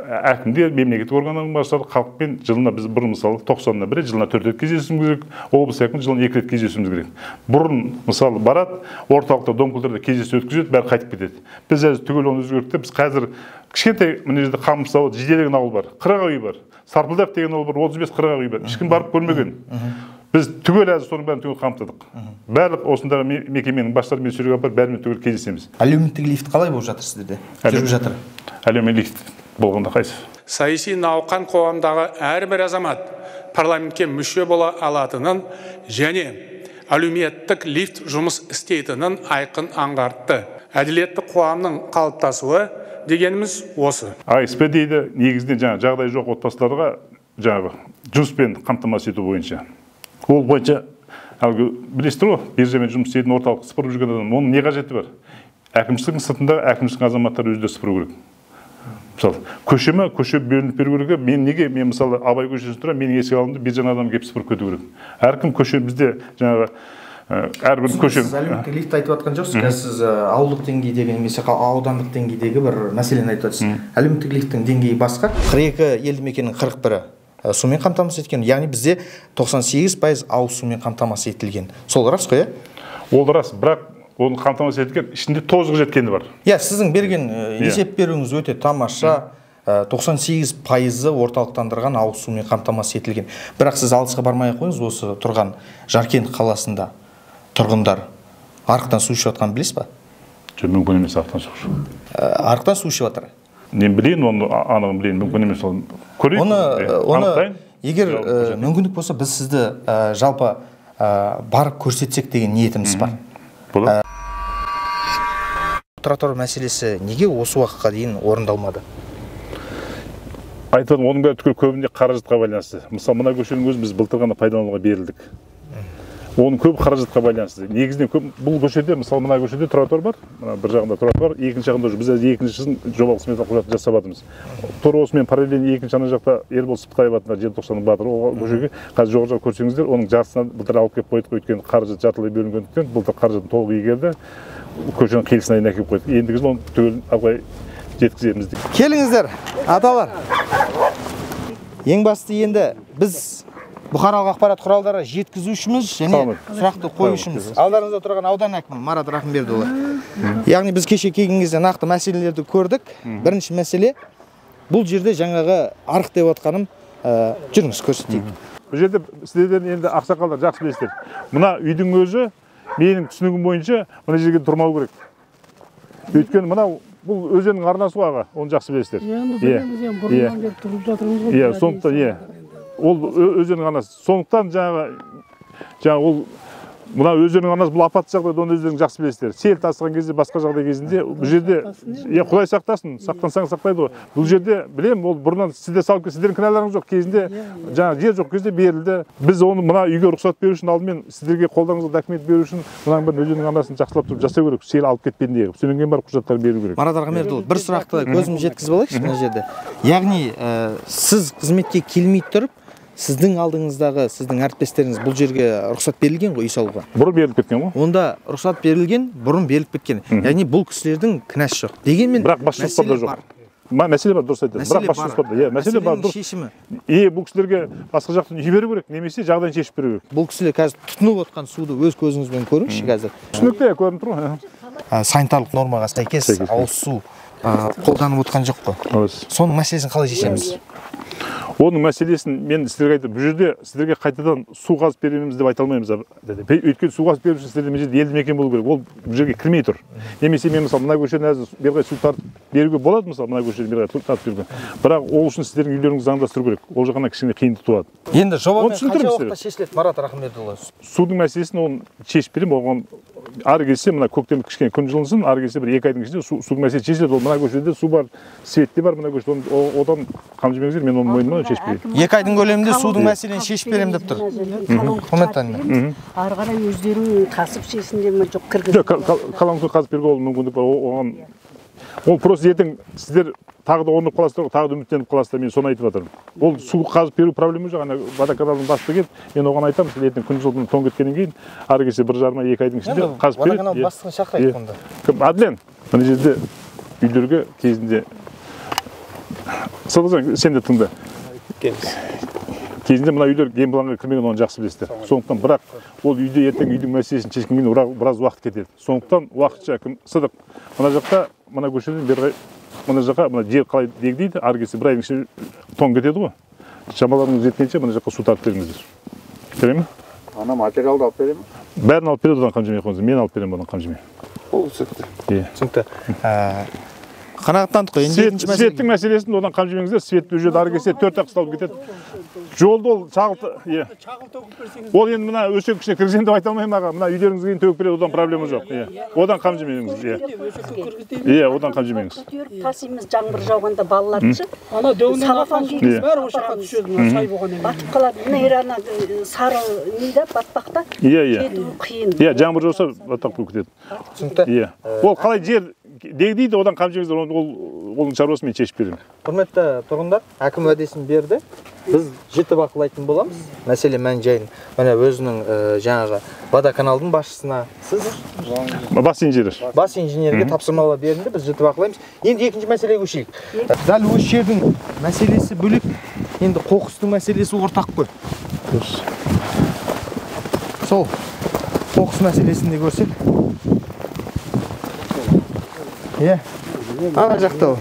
әкімдер, мемлекеттік органдардың басшылары халықпен жылына біз бұрын мысалы 90-на бір рет, жылына 4 рет кездесуіміз керек, облыс әкімі жылына 2 рет кездесуіміз керек. Бұрын мысалы барады, орталықта домкөлдерде кездесу өткізеді, бәрі қайтып кетеді. Біз қазір түгел оны өзгерттік. Біз қазір кішкентай мына жерде Қамыс заводы, Жиде деген ауыл бар, 40 үй бар, Сарпылдақ деген ауыл бар, 35-40 үй бар. Ешкім барып көрмеген. Біз түгел әзір соның бәрін түгел қамтыдық. Барлық осындағы мекеменің басшыларымен сөйлеп апарып, бәрімен түгел кездесеміз. Әлеуметтік лифт қалай болып жатыр сіздерде? Жүріп жатыр. Әлеуметтік лифт болғанда қайсы? Саяси науқан қоғамдағы әрбір азамат парламентке мүше бола алатынын және әлеуметтік лифт жұмыс істейтінін айқын аңғартты. Әділетті қоғамның қалыптасуы дегеніміз осы. АСП дейді, негізінен жаңа жағдай жоқ отбасыларға жаңағы жұмыспен қамтамасыз ету бойынша. Ол бойынша әлгі білесіздер ғой, биржамен жұмыс істейтін орталық сыпырып жүрген адам, оның не қажеті бар? Әкімшіліктің сыртында әкімшіліктің азаматтары өздері сыпыру керек. Мысалы, көшеме көше бөлініп беру керек. Мен неге, мен мысалы Абай көшесінде тұрамын, менің есік алдымда биржаның адамы келіп сыпырып кету керек. Әркім көше бізде жаңағы әрбір көше. Сіз әлеуметтік лифт айтып жатқан жоқсыз, қазір сіз ауылдық деңгейдегі немесе аудандық деңгейдегі бір мәселені айтып жатсыз. Әлеуметтік лифттің деңгейі басқа. 42 елді мекеннің 41-і сумен қамтамасыз еткен, яғни бізде 98% ауыз сумен қамтамасыз етілген. Сол рас қой, иә? Ол рас, бірақ оны қамтамасыз етілген ішінде тозығы жеткені бар. Иә, сіздің берген есеп беруіңіз өте тамаша. 98% орталықтандырған ауыз сумен қамтамасыз етілген. Бірақ сіз алысқа бармай ақ қойыңыз, осы тұрған Жаркент қаласында тұрғындар арықтан су ішіп жатқанын білесіз ба? Жоқ, мүмкін емес арықтан су ішу. Арықтан су ішіп жатыр. Мен білейін, оны анығын білейін, мүмкін емес ол. Көрейік, оны егер мүмкіндік болса, біз сізді жалпы барып көрсетсек деген ниетіміз бар. Болады. Тротуар мәселесі неге осы уақытқа дейін орындалмады? Айтып, оның бәрі түгел көбінде қаражатқа байланысты. Мысалы, мына көшенің өзін біз былтыр ғана пайдалануға берілдік. Оның көп қаражатқа байланысты. Негізінен көп бұл көшеде, мысалы, мына көшеде тротуар бар, мына бір жағында тротуар, екінші жағында біз қазір екіншісін жобалық сметалық құжатын жасап жатырмыз. Тура осымен параллельно екінші ана жақта Ербол Сыптаев атындағы Желтоқсанның батыры, ол көшеге қазір жоғары жақ көрсеңіздер, оның жартысынан былтыр алып келіп қойдық, өйткені қаражат жартылай бөлінгендіктен былтыр қаражатын толық игерді, көшенің қиылысына дейін әкеліп қойдық. Ендігі жылы оны түгел абылай жеткіземіз деп. Келіңіздер, аталар. Ең басты енді біз бұқаралық ақпарат құралдары жеткізушіміз және сұрақты қоюшымыз. Алдарыңызда тұрған аудан әкімі Марат Рахымбердіұлы. Яғни біз кеше келген кезде нақты мәселелерді көрдік. Бірінші мәселе, бұл жерде жаңағы арық деп отқаным, жүріңіз көрсетейік. Бұл жерде сіздерден енді ақсақалдар жақсы білесіздер. Мына үйдің өзі менің түсінігім бойынша мына жерге тұрмау керек. Өйткені мынау бұл өзеннің арнасы ғой, аға, оны жақсы білесіздер. Енді білеміз, енді бұрыннан бері тұрып жатырмыз ғой. Иә, сондықтан иә. Ол өзеннің арнасы. Сондықтан жаңағы ол мына өзеннің арнасы, бұл апатты жағдайда оны өздеріңіз жақсы білесіздер. Сел тасыған кезде, басқа жағдай кезінде бұл жерде иә, Құдай сақтасын, сақтансаң сақтайды ғой. Бұл жерде білемін, ол бұрыннан сіздер салып, сіздердің кінәларыңыз жоқ. Кезінде жаңағы жер жоқ кезде берілді. Біз оны мына үйге рұқсат беру үшін алдымен сіздерге қолдарыңызға документ беру үшін мынаның бір өзеннің арнасын жақсылап тұрып жасау керек, сел алып кетпейін деп. Содан кейін барып құжаттар беру керек. Марат Рахымбердіұлы, бір сұрақты көзім жеткізіп алайықшы мына жерде. Яғни сіз қызметке келмей тұрып, сіздің алдыңыздағы сіздің әріптестеріңіз бұл жерге рұқсат берілген ғой үй салуға. Бұрын беріліп кеткен ғой. Онда рұқсат берілген, бұрын беріліп кеткен. Яғни бұл кісілердің кінәсі жоқ. Дегенмен бірақ бас жоспарда жоқ. Мәселе бар, дұрыс айтасыз. Бірақ бас жоспарда, иә, мәселе бар, дұрыс. Шешімі. Бұл кісілерге басқа жақтан үй беру керек, немесе жағдайын шешіп беру керек. Бұл кісілер қазір тұтынып отқан суды өз көзіңізбен көріңізші қазір. Түсінікті, көрініп тұр ғой. Санитарлық нормаға сәйкес ауыз су қолданып отқан жоқ қой. Соның мәселесін қалай шешеміз? Оның мәселесін мен сіздерге айтып, бұл жерде сіздерге қайтадан су қазып береміз деп айта алмаймыз. Өйткені су қазып беру үшін сіздерде мына жерде елді мекен болу керек. Ол бұл жерге кірмей тұр. Немесе мен мысалы мына көшеден әзір бері қарай су тартып беруге болады, мысалы мына көшеден бері қарай тартып беруге. Бірақ ол үшін сіздердің үйлеріңізді заңдастыру керек. Ол жағынан кішкене қиындық туады. Енді жобамен қанша уақытта шешіледі, Марат Рахымбердіұлы? Судың мәселесін оны шешіп беремін, оған ары келсе мына көктем кішкене күн жылынсын, ары келсе бір 2 айдың ішінде судың мәселесі шешіледі. Ол мына көшеде су бар, свет те бар мына көшеде, одан қам жемеңіздер, мен оны мойныма шешіп беремін. 2 айдың көлемінде судың мәселені шешіп беремін деп тұр. Құрметті, ары қарай өздерің тасып шешсін деп ме, жоқ кіргізіп? Жоқ, колонка қазып беруге ол мүмкіндік бар. Оған ол просто ертең сіздер тағы да орнып қаласыздар, тағы да үміттеніп қаласыздар, мен соны айтып жатырмын. Ол су қазып беру проблема жоқ, ана водоканалдың бастығы келді, мен оған айтамын, сіздер ертең күн жылдың тоң кеткеннен кейін, ары келсе 1,5-2 айдың ішінде қазып береді. Водоканал бастығын шақырайық онда. Кім? Адлен, мына жерде үйлерге кезінде Садықжан, сен де тыңда. Кезінде мына үйлер генпланға кірмеген, оны жақсы білесіздер. Сондықтан бірақ ол үйде ертең үйдің мәселесін шешкеннен кейін біраз уақыт кетеді. Сондықтан уақытша кім Сыдық мына жақта, мына көшеден бері мына жаққа мына жер қалай дегдейді, ары келсе бір айдың ішінде тоң кетеді ғой. Шамаларыңыз жеткенше мына жаққа су тартып беріңіздер. Бере ме? Ана материалды алып бере ме? Бәрін алып береді, одан қам жемей қойыңыз. Мен алып беремін одан қам жемей. Ол түсінікті. Иә. Түсінікті. Қанағаттандық қой. Енді екінші мәселе. Светтің мәселесін одан қам жемеңіздер. Свет бұл жерде ары келсе 4 ақ ұсталып кетеді. Жолды ол шағыл, иә. Ол енді мына өсек ішіне кіргіземін деп айта алмаймын аға. Мына үйлеріңізге дейін төгіп береді, одан проблема жоқ. Иә. Одан қам жемеңіз. Иә. Иә, одан қам жемеңіз. Көтеріп тасимыз жаңбыр жауғанда балаларды. Ана дөңнен аққан судың бәрі осы жаққа түседі, мына сай болғаннан кейін. Батып қалады. Мына ана сары неде батпақта. Иә, иә. Кету қиын. Иә, жаңбыр жауса батпақ болып кетеді. Түсінікті. Иә. Ол қалай жер дегдейді, одан қам жемеңіздер, оның шаруасын мен шешіп беремін. Құрметті тұрғындар, әкім уәдесін берді. Біз жіті бақылайтын боламыз. Мәселе мән жайын. Міне өзінің жаңағы водоканалдың басшысына сіз бас инженер. Бас инженерге тапсырмалар берілді, біз жіті бақылаймыз. Енді екінші мәселеге көшейік. Дәл осы жердің мәселесі бөлек, енді қоқыстың мәселесі ортақ қой. Дұрыс. Сол қоқыс мәселесін де көрсек. Иә. Ана жақта ол.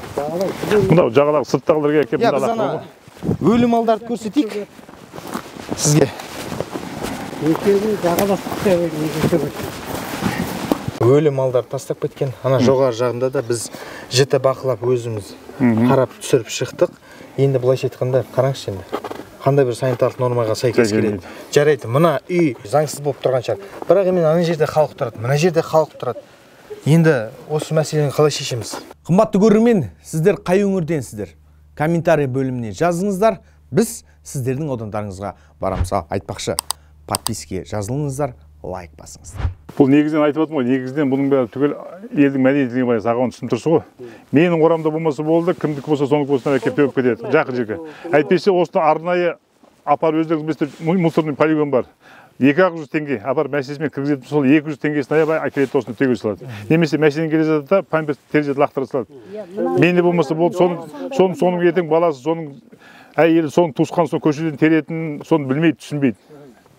Мынау жағалағы сырттағыларға келіп мына ана өлі малдарды көрсетейік сізге. Өлі малдарды тастап кеткен. Ана жоғары жағында да біз жіті бақылап өзіміз қарап түсіріп шықтық. Енді былайша айтқанда қараңызшы енді. Қандай бір санитарлық нормаға сәйкес келеді. Жарайды, мына үй заңсыз болып тұрған шығар. Бірақ мен ана жерде халық тұрады, мына жерде халық тұрады. Енді осы мәселені қалай шешеміз? Қымбатты көрермен, сіздер қай өңірденсіздер? Комментарий бөліміне жазыңыздар. Біз сіздердің аудандарыңызға барамыз. Айтпақшы, подписке жазылыңыздар, лайк басыңыздар. Бұл негізінен айтып отырмын ғой, негізінен бұның бәрі түгел елдің мәдениетіне байланысты. Аға, оны түсініп тұрсыз ғой. Менің орамда болмаса болды, кімдікі болса сонікі болсын әкеліп төгіп кетеді, жақын жерге. Әйтпесе осыны арнайы апарып өздеріңіз білесіздер, мусорный полигон бар. 200 теңге апарып мәшинесімен кіргізетін, сол 200 теңгесін аябай әкеледі, осыны төге салады. Немесе мәшинемен келе жатады да, памперс терезеден лақтыра салады. Менде болмаса болды, соның ертең баласы, соның әйелі, соның туысқаны, соның көшеден теретін, соны білмейді, түсінбейді.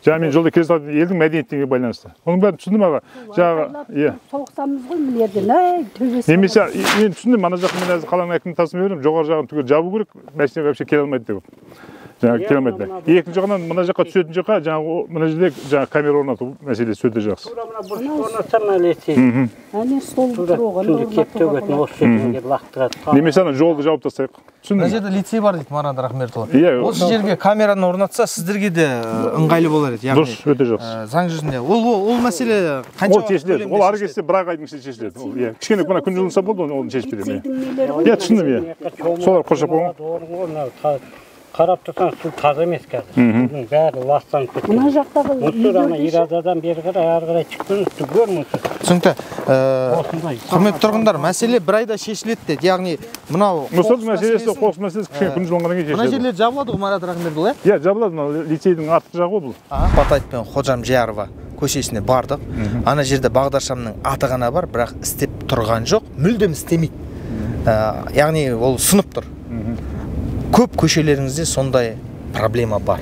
Жаңа мен жолда келе салатын елдің мәдениетіне байланысты. Оның бәрін түсіндім аға. Жаңағы, иә. Соғысамыз ғой мына жерден, әй, төбесі. Немесе мен түсіндім, ана жаққа мен әзір қаланың әкімінің тасымай беремін, жоғары жағын түгел жабу керек, мәшине вообще келе алмайды деп. Жаңағы келе алмайды. Екінші жағынан мына жаққа түсетін жаққа жаңағы мына жерде жаңағы камера орнату мәселесі өте жақсы. Тура мына бұрышқа орнатсам әлесе. Әне сол тұрғын кеп төгетін осы жерге лақтырады. Немесе ана жолды жауып тастайық. Мына жерде лицей бар дейді Марат Рахметұлы. Осы жерге камераны орнатса сіздерге де ыңғайлы болар еді. Дұрыс, өте жақсы. Заң жүзінде. Ол мәселе қанша уақыт шешіледі? Ол ары кетсе бір ақ айдың ішінде шешіледі. Ол иә, кішкене мына күн жылынса болды, оны шешіп беремін. Иә, түсіндім, иә. Солар қоршап қойған. Қарап тұрсаң, су таза емес қазір. Судың бәрі ластанып кеткен. Мына жақтағы мусор ана Иразадан бері қарай, ары қарай шыққан түгел мусор. Түсінікті. Құрметті тұрғындар, мәселе бір айда шешіледі деді. Яғни мынау мусор мәселесі, қоқыс мәселесі кішкене күн жылынғаннан кейін шешіледі. Мына жерлер жабылады ғой, Марат Рахметұлы, иә? Иә, жабылады. Мына лицейдің артқы жағы ғой бұл. Батаев пен Ходжамжиярова көшесіне бардық. Ана жерде бағдаршамның аты ғана бар, бірақ істеп тұрған жоқ, мүлдем істемейді. Яғни ол сынып тұр. Көп көшелеріңізде сондай проблема бар.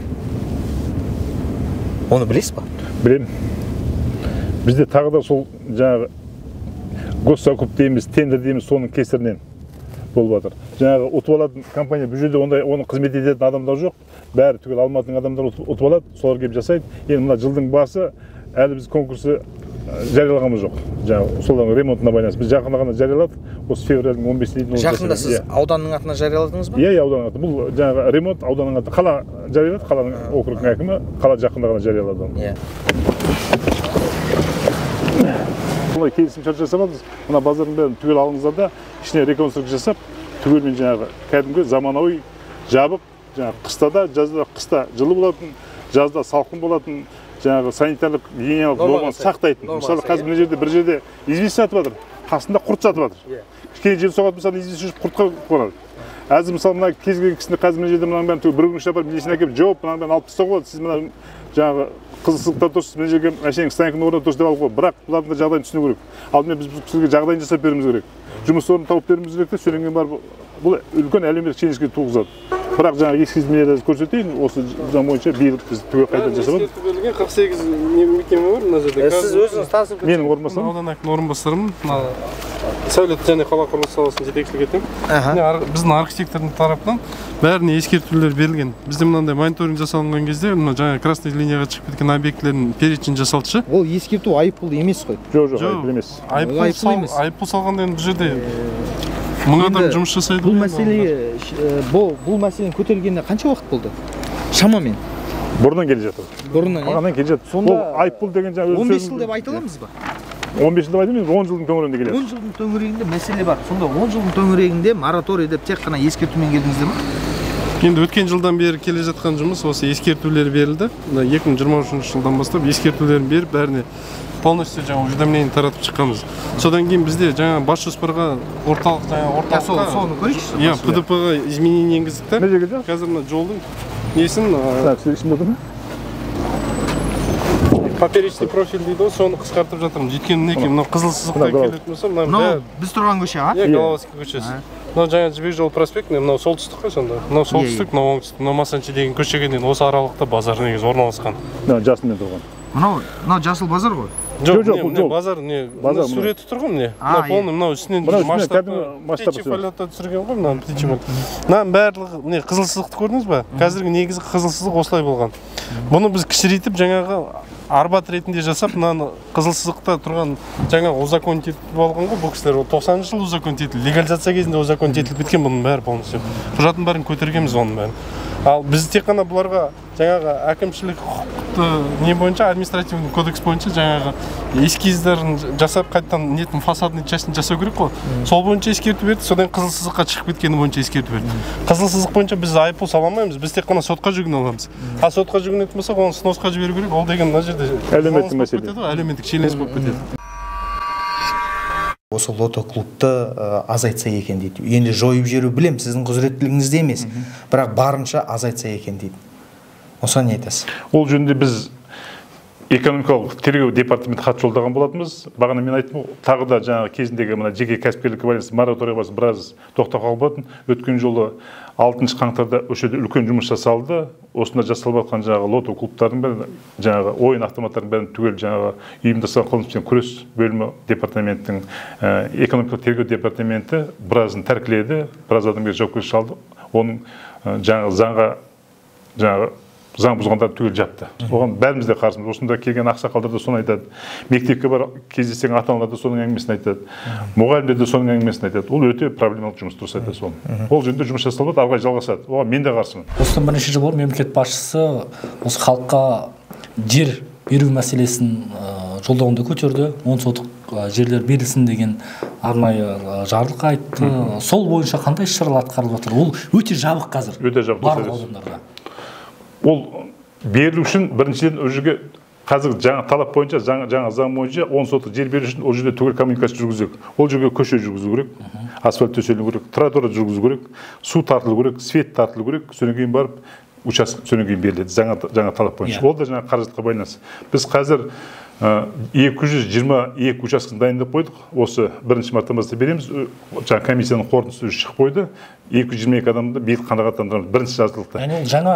Оны білесіз ба? Білемін. Бізде тағы да сол жаңағы госзакуп дейміз, тендер дейміз, соның кесірінен болып жатыр. Жаңағы ұтып алатын компания бұл жерде ондай оны қызмет ететін адамдар жоқ. Бәрі түгел Алматының адамдары ұтып алады, солар келіп жасайды. Енді мына жылдың басы әлі біз конкурсы жариялағанымыз жоқ. Жаңағы солардың ремонтына байланысты. Біз жақында ғана жарияладық. Осы февральдың 15-іне дейін. Жақында сіз ауданның атына жарияладыңыз ба? Иә, ауданның атына. Бұл жаңағы ремонт ауданның атына. Қала жариялады, қаланың округінің әкімі қала жақында ғана жариялады оны. Иә. Бұлай келісімшарт жасап алдыңыз. Мына базардың бәрін түгел алыңыздар да, ішіне реконструкция жасап, түгелмен жаңағы кәдімгі заманауи жабық, жаңағы қыста да, жазда қыста жылы болатын, жазда салқын болатын, жаңағы санитарлық гигиеналық норманы сақтайтын. Мысалы, қазір мына жерде бір жерде известь сатып жатыр, қасында құрт сатып жатыр. Кішкене жел соғады, мысалы, известь жүріп құртқа қонады. Әзір мысалы мына кез келген кісіні қазір мына жерде мынаның бәрін түгел бір күн ішінде апарып несін әкеліп жауып, мынаның бәрін алып тастауға болады. Сіз мына жаңағы қызыл сызықтар тұрсыз, мына жерге мәшиненің стоянканың орнына тұрсыз деп алып қойып, бірақ бұлардың да жағдайын түсіну керек. Алдымен біз бұл кісілерге жағдайын жасап беруіміз керек. Жұмыс орнын тауып беруіміз керек те, содан кейін барып бұл үлкен әлеуметтік шиеленіске туғызады. Бірақ жаңағы эскиз көрсетейін, осы заң бойынша биыл біз түгел қайта жасап отырмыз. Ескерту берілген 48 мекеме бар мына жерде. Сіз өзіңіз танысып Менің орынбасарым. Аудан әкімінің орынбасарымын. Мына сәулет және қала құрылысы саласын жетекшілік етемін. Біздің архитектордың тарапынан бәріне ескертулер берілген. Бізде мынандай мониторинг жасалынған кезде мына жаңа красный линияға шығып кеткен объектілердің перечень жасалды. Ол ескерту айыппұл емес қой. Жоқ, жоқ, айыппұл емес. Айыппұл салғанда енді бұл жерде мың адам жұмыс жасайды. Бұл мәселе, бұл мәселенің көтерілгеніне қанша уақыт болды? Шамамен. Бұрыннан келе жатыр. Бұрыннан, иә? Келе жатыр. Ол айыппұл деген жаңа 15 жыл деп айта аламыз ба? 15 жыл деп айтамыз, 10 жылдың төңірегінде келеді. 10 жылдың төңірегінде мәселе бар. Сонда 10 жылдың төңірегінде мораторий деп тек қана ескертумен келдіңіздер ме? Енді өткен жылдан бері келе жатқан жұмыс осы ескертулер берілді. Мына 2023 жылдан бастап ескертулерін беріп, бәріне полностью жаңа уведомление таратып шыққанбыз. Содан кейін бізде жаңа бас жоспарға орталық жаңа орталыққа соны көрейікші. Иә, ПДП-ға изменение енгіздік та. Қазір мына жолдың несін поперечный профиль дейді ғой, соны қысқартып жатырмыз. Өйткені мінекей мынау қызыл сызықтан келетін болса, мынау біз тұрған көше, а? Иә, Головацкий көшесі. Мынау жаңа Жібек жолы проспектіне, мынау солтүстік қой сонда. Мынау солтүстік, мынау оңтүстік, мынау Масанчи деген көшеге дейін осы аралықта базар негізі орналасқан. Мынау жасылмен тұрған. Мынау жасыл базар ғой? Жоқ, жоқ, бұл базар не, суреті тұр ғой міне. Мынау полный, мынау үстінен масштаб, птичий полетта түсірген ғой мынаны, птичий полет. Мынаның барлығы, міне қызыл сызықты көрдіңіз ба? Қазіргі негізгі қызыл сызық осылай болған. Бұны біз кішірейтіп жаңағы Арбат ретінде жасап, мынаны қызыл сызықта тұрған жаңа узаконить етіп алған ғой бұл кісілер. Ол 90-шы жылы узаконить етілді, легализация кезінде узаконить етіліп кеткен бұның бәрі полностью. Құжаттың бәрін көтергенбіз оның бәрін. Ал біз тек қана бұларға жаңағы әкімшілік құқықты не бойынша, административный кодекс бойынша жаңағы эскиздерін жасап, қайтадан нетін фасадный частін жасау керек қой. Сол бойынша ескерту берді, содан қызыл сызыққа шығып кеткені бойынша ескерту берді. Қызыл сызық бойынша біз айыппұл сала алмаймыз, біз тек қана сотқа жүгіне аламыз. А сотқа жүгінетін болсақ, оны сносқа жіберу керек. Ол деген мына жерде әлеуметтік мәселе, әлеуметтік шиеленіс болып кетеді. Осы лото клубты азайтса екен дейді. Енді жойып жіберу білем, сіздің құзыреттілігіңізде емес, бірақ барынша азайтса екен дейді. Осыған не айтасыз? Ол жөнінде біз экономикалық тергеу департаменті хат жолдаған болатынбыз. Бағана мен айттым, тағы да жаңағы кезіндегі мына жеке кәсіпкерлікке байланысты мораторий біраз тоқтап қалған болатын. Өткен жолы 6 қаңтарда осы жерде үлкен жұмыс жасалды. Осында жасалып жатқан жаңағы лото клубтардың бәрі, жаңағы ойын автоматтардың бәрін түгел жаңағы ұйымдасқан қылмыспен күрес бөлімі департаменттің экономикалық тергеу департаменті біразын тәркіледі, біраз адамға жауапкершілік алды. Оның жаңағы заңға жаңағы заң бұзғандар түгел жапты. Оған бәріміз де қарсымыз. Осында келген ақсақалдар да соны айтады. Мектепке барып кездессең ата-аналар да соның әңгімесін айтады. Мұғалімдер де соның әңгімесін айтады. Ол өте проблемалық жұмыс, дұрыс айтасыз оны. Ол жөнінде жұмыс жасалып, ары қарай жалғасады. Оған мен де қарсымын. Осыдан бірнеше жыл бұрын мемлекет басшысы осы халыққа жер беру мәселесін жолдауында көтерді. 10 сотық жерлер берілсін деген арнайы жарлық айтты. Сол бойынша қандай іс-шаралар атқарылып жатыр? Ол өте жабық қазір. Өте жабық. Барлық аудандарда. Ол берілу үшін біріншіден ол жерге қазір жаңа талап бойынша, жаңа заң бойынша 10 сотық жер беру үшін ол жерде түгел коммуникация жүргізу керек. Ол жерге көше жүргізу керек, асфальт төселу керек, тротуар жүргізу керек, су тартылу керек, свет тартылу керек, содан кейін барып участок содан кейін беріледі жаңа талап бойынша. Ол да жаңа қаражатқа байланысты. Біз қазір 222 учаскені дайындап қойдық. Осы 1 марттан бастап береміз. Жаңа комиссияның қорытындысы шығып қойды. 222 адамды биыл қанағаттандырамыз. Бірінші жазылықты. Яғни жаңа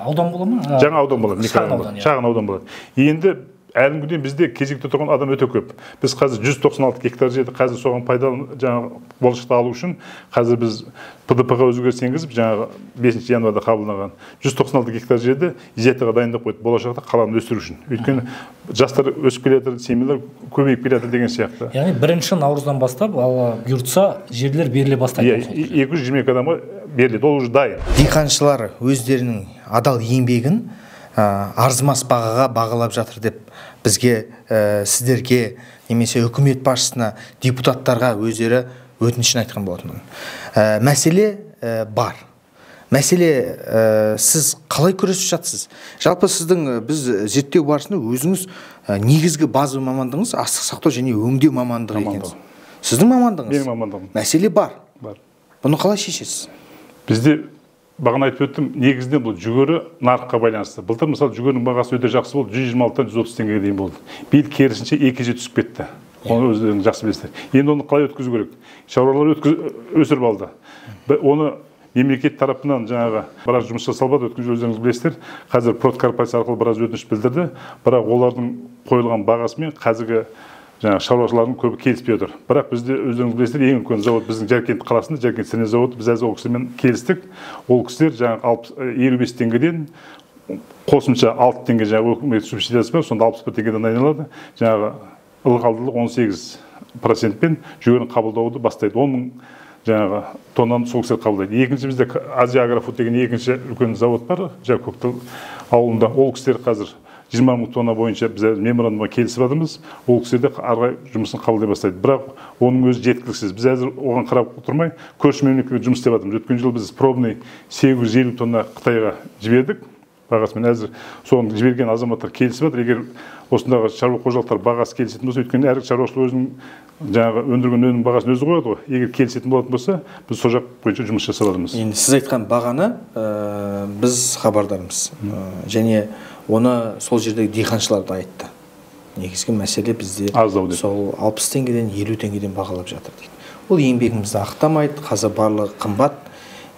аудан бола ма? Жаңа аудан болады, шағын аудан болады. Енді әлі күнге бізде кезекте тұрған адам өте көп. Біз қазір 196 гектар жерді қазір соған пайдаланып, жаңағы болашақта алу үшін қазір біз ПДП-ға өзгеріс енгізіп, жаңағы 5 январда қабылданған 196 гектар жерді изъятиеға дайындап қойдық болашақта қаланы өсіру үшін. Өйткені жастар өсіп келе жатыр, семьялар көбейіп келе жатыр деген сияқты. Яғни 1 наурыздан бастап, алла бұйыртса, жерлер беріле бастайды. Иә, 222 адамға беріледі, ол уже дайын. Диқаншылар өздерінің адал еңбегін арзымас бағаға бағалап жатыр деп бізге, сіздерге немесе үкімет басшысына, депутаттарға өздері өтінішін айтқан болатын. Мәселе бар. Мәселе, сіз қалай күресіп жатсыз? Жалпы сіздің біз зерттеу барысында өзіңіз негізгі база мамандығыңыз астық сақтау және өңдеу мамандығы екенсіз. Сіздің мамандығыңыз? Менің мамандығым. Мәселе бар. Бар. Бұны қалай шешесіз? Бізде бағана айтып өттім, негізінен бұл жүгері нарыққа байланысты. Былтыр мысалы жүгерінің бағасы өте жақсы болды, 126-тан 130 теңгеге дейін болды. Биыл керісінше 2 есе түсіп кетті. Оны өздеріңіз жақсы білесіздер. Енді оны қалай өткізу керек? Шаруалар өсіріп алды. Оны мемлекет тарапынан жаңағы біраз жұмыс жасалмады, өткен жолы өздеріңіз білесіздер. Қазір Продкорпорация арқылы біраз өтініш білдірді, бірақ олардың қойылған бағасымен қазіргі жаңағы шаруашылардың көбі келіспей отыр. Бірақ бізде өздеріңіз білесіздер, ең үлкен завод біздің Жаркент қаласында, Жаркент сірне заводы, біз әзір ол кісілермен келістік. Ол кісілер жаңағы 55 теңгеден қосымша 6 теңге жаңағы өкімет субсидиясы бар, сонда 61 теңгеден айналады. Жаңағы ылғалдылық 18%-пен жүгерін қабылдауды бастайды. 10 мың жаңағы тоннаны сол кісілер қабылдайды. Екінші бізде Азия Агрофуд деген екінші үлкен завод бар, жаңағы Көктал ауылында. Ол кісілер қазір 20 мың тонна бойынша біз меморандумға келісіп жатырмыз. Ол кісілер де ары қарай жұмысын қабылдай бастайды. Бірақ оның өзі жеткіліксіз. Біз әзір оған қарап отырмай, көрші мемлекетпен жұмыс істеп жатырмыз. Өткен жылы біз пробный 850 тонна Қытайға жібердік. Бағасымен әзір соны жіберген азаматтар келісіп жатыр. Егер осындағы шаруа қожалықтар бағасы келісетін болса, өйткені әр шаруашылық өзінің жаңағы өндірген өнім бағасын өзі қояды ғой. Егер келісетін болатын болса, біз сол жақ бойынша жұмыс жасап жатырмыз. Енді сіз айтқан бағаны біз хабардармыз. Және оны сол жердегі диқаншылар да айтты. Негізгі мәселе бізде сол 60 теңгеден 50 теңгеден бағалап жатыр дейді. Ол еңбегімізді ақтамайды, қазір барлығы қымбат.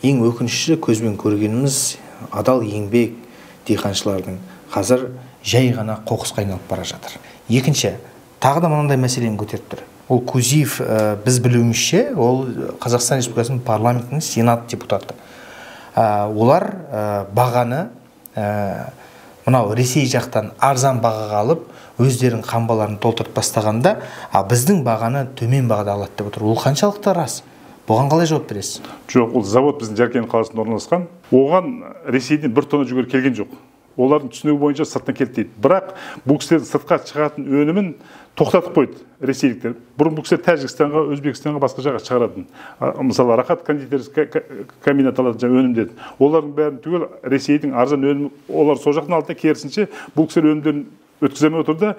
Ең өкініштісі көзбен көргеніміз адал еңбек диқаншылардың қазір жай ғана қоқысқа айналып бара жатыр. Екінші, тағы да мынандай мәселені көтеріп тұр. Ол Кузиев, біз білуімізше, ол Қазақстан Республикасының парламентінің сенат депутаты. Олар бағаны Мынау Ресей жақтан арзан бағаға алып, өздерінің қамбаларын толтырып бастағанда, а біздің бағаны төмен бағада алады деп отыр. Ол қаншалықты рас? Бұған қалай жауап бересіз? Жоқ, ол завод біздің Жаркент қаласында орналасқан. Оған Ресейден 1 тонна жүгері келген жоқ. Олардың түсінігі бойынша сырттан келді дейді. Бірақ бұл кісілердің сыртқа шығатын өнімін тоқтатып қойды ресейліктер. Бұрын бұл кісілер Тәжікстанға, Өзбекстанға, басқа жаққа шығаратын. Мысалы, Рахат кондитерский комбинат алатын өнімдерді. Олардың бәрін түгел Ресейдің арзан өнімі, олар сол жақтан алды, керісінше бұл кісілер өнімдерін өткізе алмай отыр да,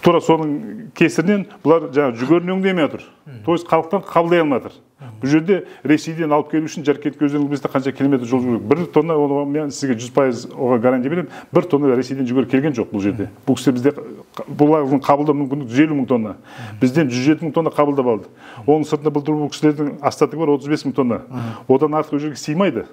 тура соның кесірінен бұлар жаңа жүгерін өңдемей отыр. То есть халықтан қабылдай алмай отыр. Бұл жерде Ресейден алып келу үшін Жаркентке өздеріңіз білесіздер қанша километр жол жүру керек. 1 тонна, оны мен сізге 100% оған гарантия беремін, 1 тонна Ресейден жүгері келген жоқ бұл жерде. Бұл кісілер бізде бұлардың қабылдау мүмкіндігі 150 мың тонна. Бізден 107 мың тонна қабылдап алды. Оның сыртында былтыр бұл кісілердің остатығы бар 35 мың тонна. Одан артық ол жерге сыймайды.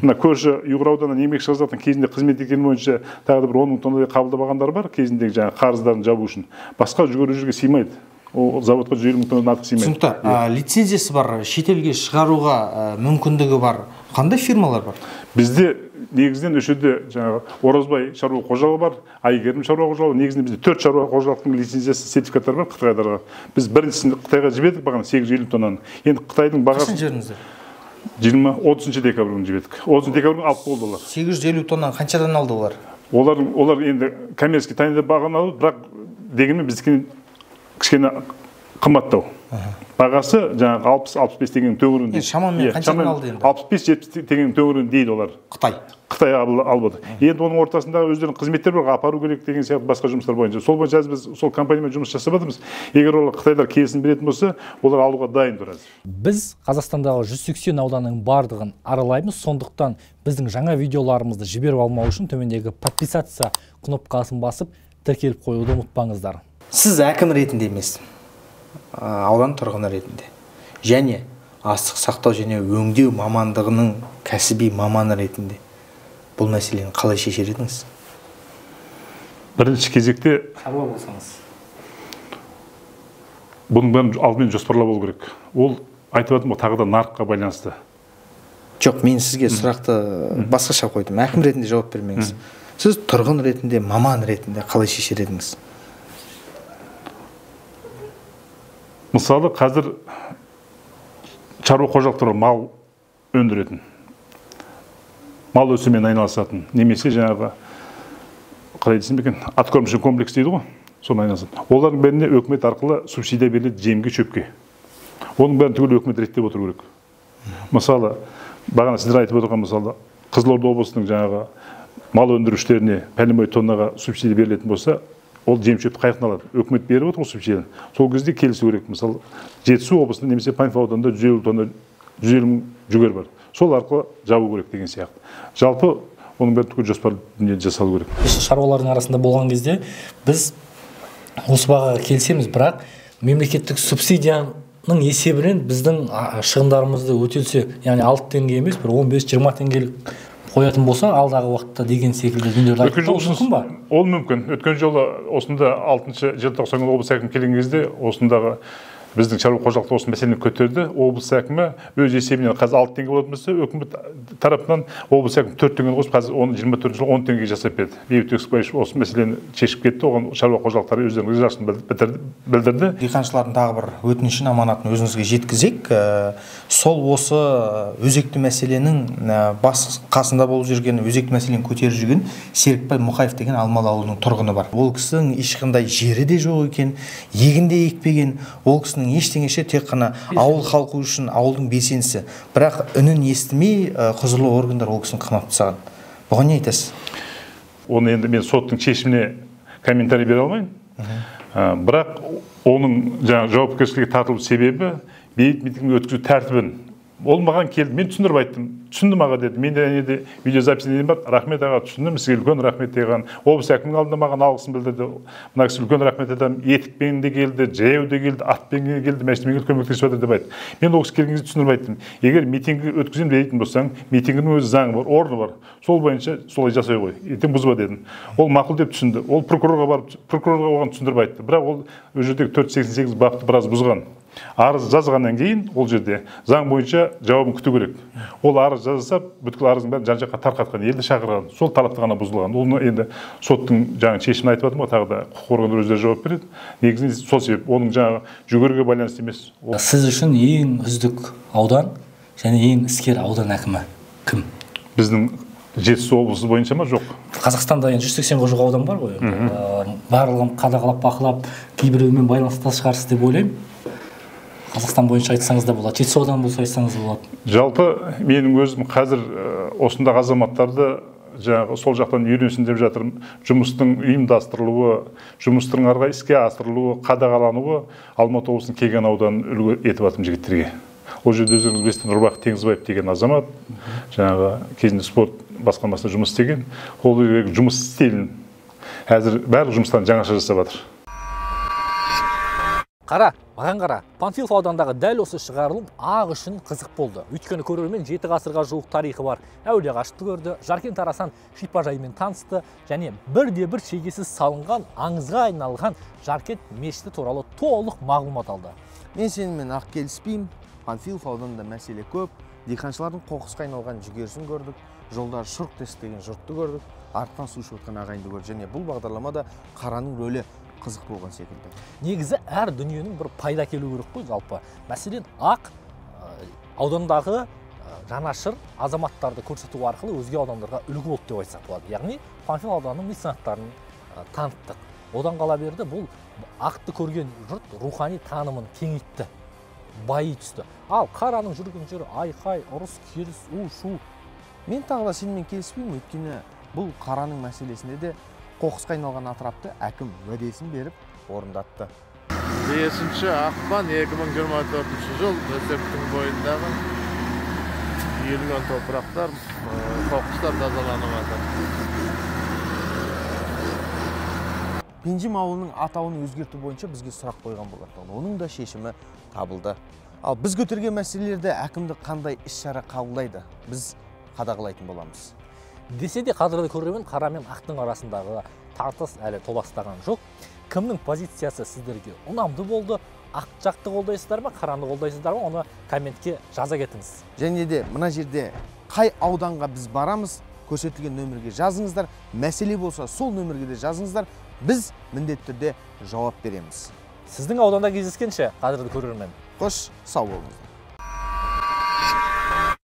Мына көрші Ұйғыр ауданынан Еңбекші Қазақтың кезінде қызмет еткені бойынша тағы да бір 10 мың тоннадай қабылдап алғандар бар, кезіндегі жаңағы қарыздарын жабу үшін. Басқа жүгері ол жерге сыймайды. Ол заводқа 150 мың тоннадан артық сыймайды. Түсінікті. Лицензиясы бар, шетелге шығаруға мүмкіндігі бар қандай фирмалар бар? Бізде негізінен осы жерде жаңағы Оразбай шаруа қожалығы бар, Айгерім шаруа қожалығы, негізінен бізде 4 шаруа қожалықтың лицензиясы, сертификаттары бар қытайларға. Біз біріншісін Қытайға жібердік бағана 850 тоннаны. Енді Қытайдың бағасы қашан жібердіңіздер? 30 декабрь күні жібердік. 30 декабрь күні алып болды олар. 850 тоннаны қаншадан алды олар? Олар енді коммерческий тайнада бағаны алды, бірақ дегенмен біздікінен кішкене қымбаттау. Бағасы жаңағы 60-65 теңгенің төңірегінде. Шамамен қаншадан алды енді? 65-70 теңгенің төңірегінде дейді олар. Қытай. Қытай алып отыр. Енді оның ортасында өздерінің қызметтері бар, апару керек деген сияқты басқа жұмыстар бойынша. Сол бойынша біз сол компаниямен жұмыс жасап жатырмыз. Егер олар қытайлар келісім беретін болса, олар алуға дайын тұрады. Біз Қазақстандағы 180 ауданның барлығын аралаймыз. Сондықтан біздің жаңа видеоларымызды жіберіп алмау үшін төмендегі подписаться кнопкасын басып тіркеліп қоюды ұмытпаңыздар. Сіз әкім ретінде емес, аудан тұрғыны ретінде және астық сақтау және өңдеу мамандығының кәсіби маманы ретінде бұл мәселені қалай шешер едіңіз? Бірінші кезекте шаруа болсаңыз, бұның бәрін алдымен жоспарлау болу керек. Ол айтып жатырмын ғой, тағы да нарыққа байланысты. Жоқ, мен сізге сұрақты басқаша қойдым. Әкім ретінде жауап бермеңіз. Сіз тұрғын ретінде, маман ретінде қалай шешер едіңіз? Мысалы, қазір шаруа қожалықтары мал өндіретін, мал өсірумен айналысатын, немесе жаңағы қалай десем екен, откормочный комплекс дейді ғой, соны айналысатын. Олардың бәріне өкімет арқылы субсидия беріледі жемге, шөпке. Оның бәрін түгел өкімет реттеп отыру керек. Мысалы, бағана сіздер айтып отырған, мысалы, Қызылорда облысының жаңағы мал өндірушілеріне пәленбай тоннаға субсидия берілетін болса, ол жем шөпті қаяқтан алады? Өкімет беріп отыр ғой субсидияны. Сол кезде келісу керек. Мысалы, Жетісу облысында немесе Панфилов ауданында 150 тонна, 150 мың жүгері бар. Сол арқылы жабу керек деген сияқты. Жалпы оның бәрі түгел жоспарлы дүние жасалу керек. Шаруалардың арасында болған кезде біз осы бағаға келісеміз, бірақ мемлекеттік субсидияның есебінен біздің шығындарымызды өтелсе, яғни 6 теңге емес, бір 15-20 теңгелік қоятын болса, алдағы уақытта деген секілді дүниелер айтып мүмкін ба? Ол мүмкін. Өткен жолы осында 6 желтоқсан күні облыс әкімі келген кезде осындағы біздің шаруа қожалықты осы мәселені көтерді. Облыс әкімі өз есебінен қазір 6 теңге болатын болса, өкімет тарапынан облыс әкімі 4 теңгені қосып, қазір оны 24 жылы 10 теңгеге жасап берді. Бейбіт Өксікбаевич осы мәселені шешіп кетті. Оған шаруа қожалықтары өздерінің ризашылығын білдірді. Диқаншылардың тағы бір өтінішін, аманатын өзіңізге жеткізейік. Сол осы өзекті мәселенің бас қасында болып жүрген, өзекті мәселені көтеріп жүрген Серікбай Мұқаев деген Алмалы ауылының тұрғыны бар. Ол кісінің ешқандай жері де жоқ екен, егін де екпеген. Ол кісінің ештеңеше, тек қана ауыл халқы үшін ауылдың белсендісі. Бірақ үнін естімей құзырлы органдар ол кісіні қамап тастаған. Бұған не айтасыз? Оны енді мен соттың шешіміне комментарий бере алмаймын. Бірақ оның жаңа жауапкершілікке тартылу себебі бейбіт митингін өткізу тәртібін. Ол маған келді, мен түсіндіріп айттым. Түсіндім аға деді. Менде әнеде видеозапись деген бар. Рахмет аға, түсіндім, сізге үлкен рахмет деген. Облыс әкімінің алдында маған алғысын білдірді. Мына кісі үлкен рахмет айтамын. Етікпен де келді, жаяу де келді, атпен де келді, машинамен келді, көмектесіп жатыр деп айтты. Мен ол кісі келген кезде түсіндіріп айттым. Егер митинг өткіземін дейтін болсаң, митингінің өз заңы бар, орны бар. Сол бойынша солай жасай ғой. Ертең бұзба дедім. Ол мақұл деп түсінді. Ол прокурорға барып, прокурорға оған түсіндіріп айтты. Бірақ ол ол жердегі 488 бапты біраз бұзған. Арыз жазғаннан кейін ол жерде заң бойынша жауабын күту керек. Ол арыз арыз жаза, бүткіл арыздың бәрін жан-жаққа тарқатқан, елді шақырған, сол талапты ғана бұзылған. Ол енді соттың жаңа шешімін айтып жатырмын ғой, тағы да құқық органдары өздері жауап береді. Негізінен сол себеп, оның жаңағы жүгеруге байланысты емес. Сіз үшін ең үздік аудан және ең іскер аудан әкімі кім? Біздің Жетісу облысы бойынша ма? Жоқ. Қазақстанда енді 180-ге жуық аудан бар ғой. Барлығын қадағалап, бақылап, кейбіреуімен байланыста шығарсыз деп ойлаймын. Қазақстан бойынша айтсаңыз да болады, Жетісу ауданы болса айтсаңыз болады. Жалпы менің өзім қазір осындағы азаматтарды жаңағы сол жақтан үйренсін деп жатырмын. Жұмыстың ұйымдастырылуы, жұмыстың ары қарай іске асырылуы, қадағалануы Алматы облысының Кеген ауданын үлгі етіп жатырмын жігіттерге. Ол жерде өздеріңіз білесіздер, Нұрбақыт Теңізбаев деген азамат, жаңағы кезінде спорт басқармасында жұмыс істеген, ол жұмыс стилін қазір барлық жұмыстарын жаңаша жасап жатыр. Қара, маған қара. Панфилов ауданындағы дәл осы шығарылым ақ үшін қызық болды. Өйткені көрермен 7 ғасырға жуық тарихы бар әулие ағашты көрді, Жаркент Арасан шипажайымен танысты және бірде-бір шегесіз салынған аңызға айналған Жаркент мешіті туралы толық мағлұмат алды. Мен сенімен ақ келіспеймін. Панфилов ауданында мәселе көп. Диқаншылардың қоқысқа айналған жүгерісін көрдік, жолдары шұрқ тесіктеген жұртты көрдік, арттан су ішіп отқан ағайынды көрдік. Және бұл бағдарламада қараның рөлі қызық болған секілді. Негізі әр дүниенің бір пайда келу керек қой жалпы. Мәселен, ақ аудандағы жанашыр азаматтарды көрсету арқылы өзге аудандарға үлгі болды деп айтсақ болады. Яғни Панфилов ауданының меценаттарын таныттық. Одан қала берді, бұл ақты көрген жұрт рухани танымын кеңейтті, байи түсті. Ал қараның жүрген жері айқай, ұрыс, керіс, у-шу. Мен тағы да сенімен келіспеймін, өйткені бұл қараның мәселесінде де қоқысқа айналған атырапты әкім уәдесін беріп орындатты. 5 ақпан 2024 жыл Өсектің бойындағы үйілген топырақтар, қоқыстар тазаланып жатыр. Пенжім ауылының атауын өзгерту бойынша бізге сұрақ қойған болатын. Оның да шешімі табылды. Ал біз көтерген мәселелерді әкімдік қандай іс-шара қабылдайды, біз қадағалайтын боламыз. Десе де қадірлі көрермен, қара мен ақтың арасындағы тартыс әлі толастаған жоқ. Кімнің позициясы сіздерге ұнамды болды, ақ жақты қолдайсыздар ма, қараны қолдайсыздар ма, оны комментке жаза кетіңіз. Және де мына жерде қай ауданға біз барамыз, көрсетілген нөмірге жазыңыздар, мәселе болса сол нөмірге де жазыңыздар, біз міндетті түрде жауап береміз. Сіздің ауданда кездескенше, қадірлі көрермен. Қош, сау болыңыздар.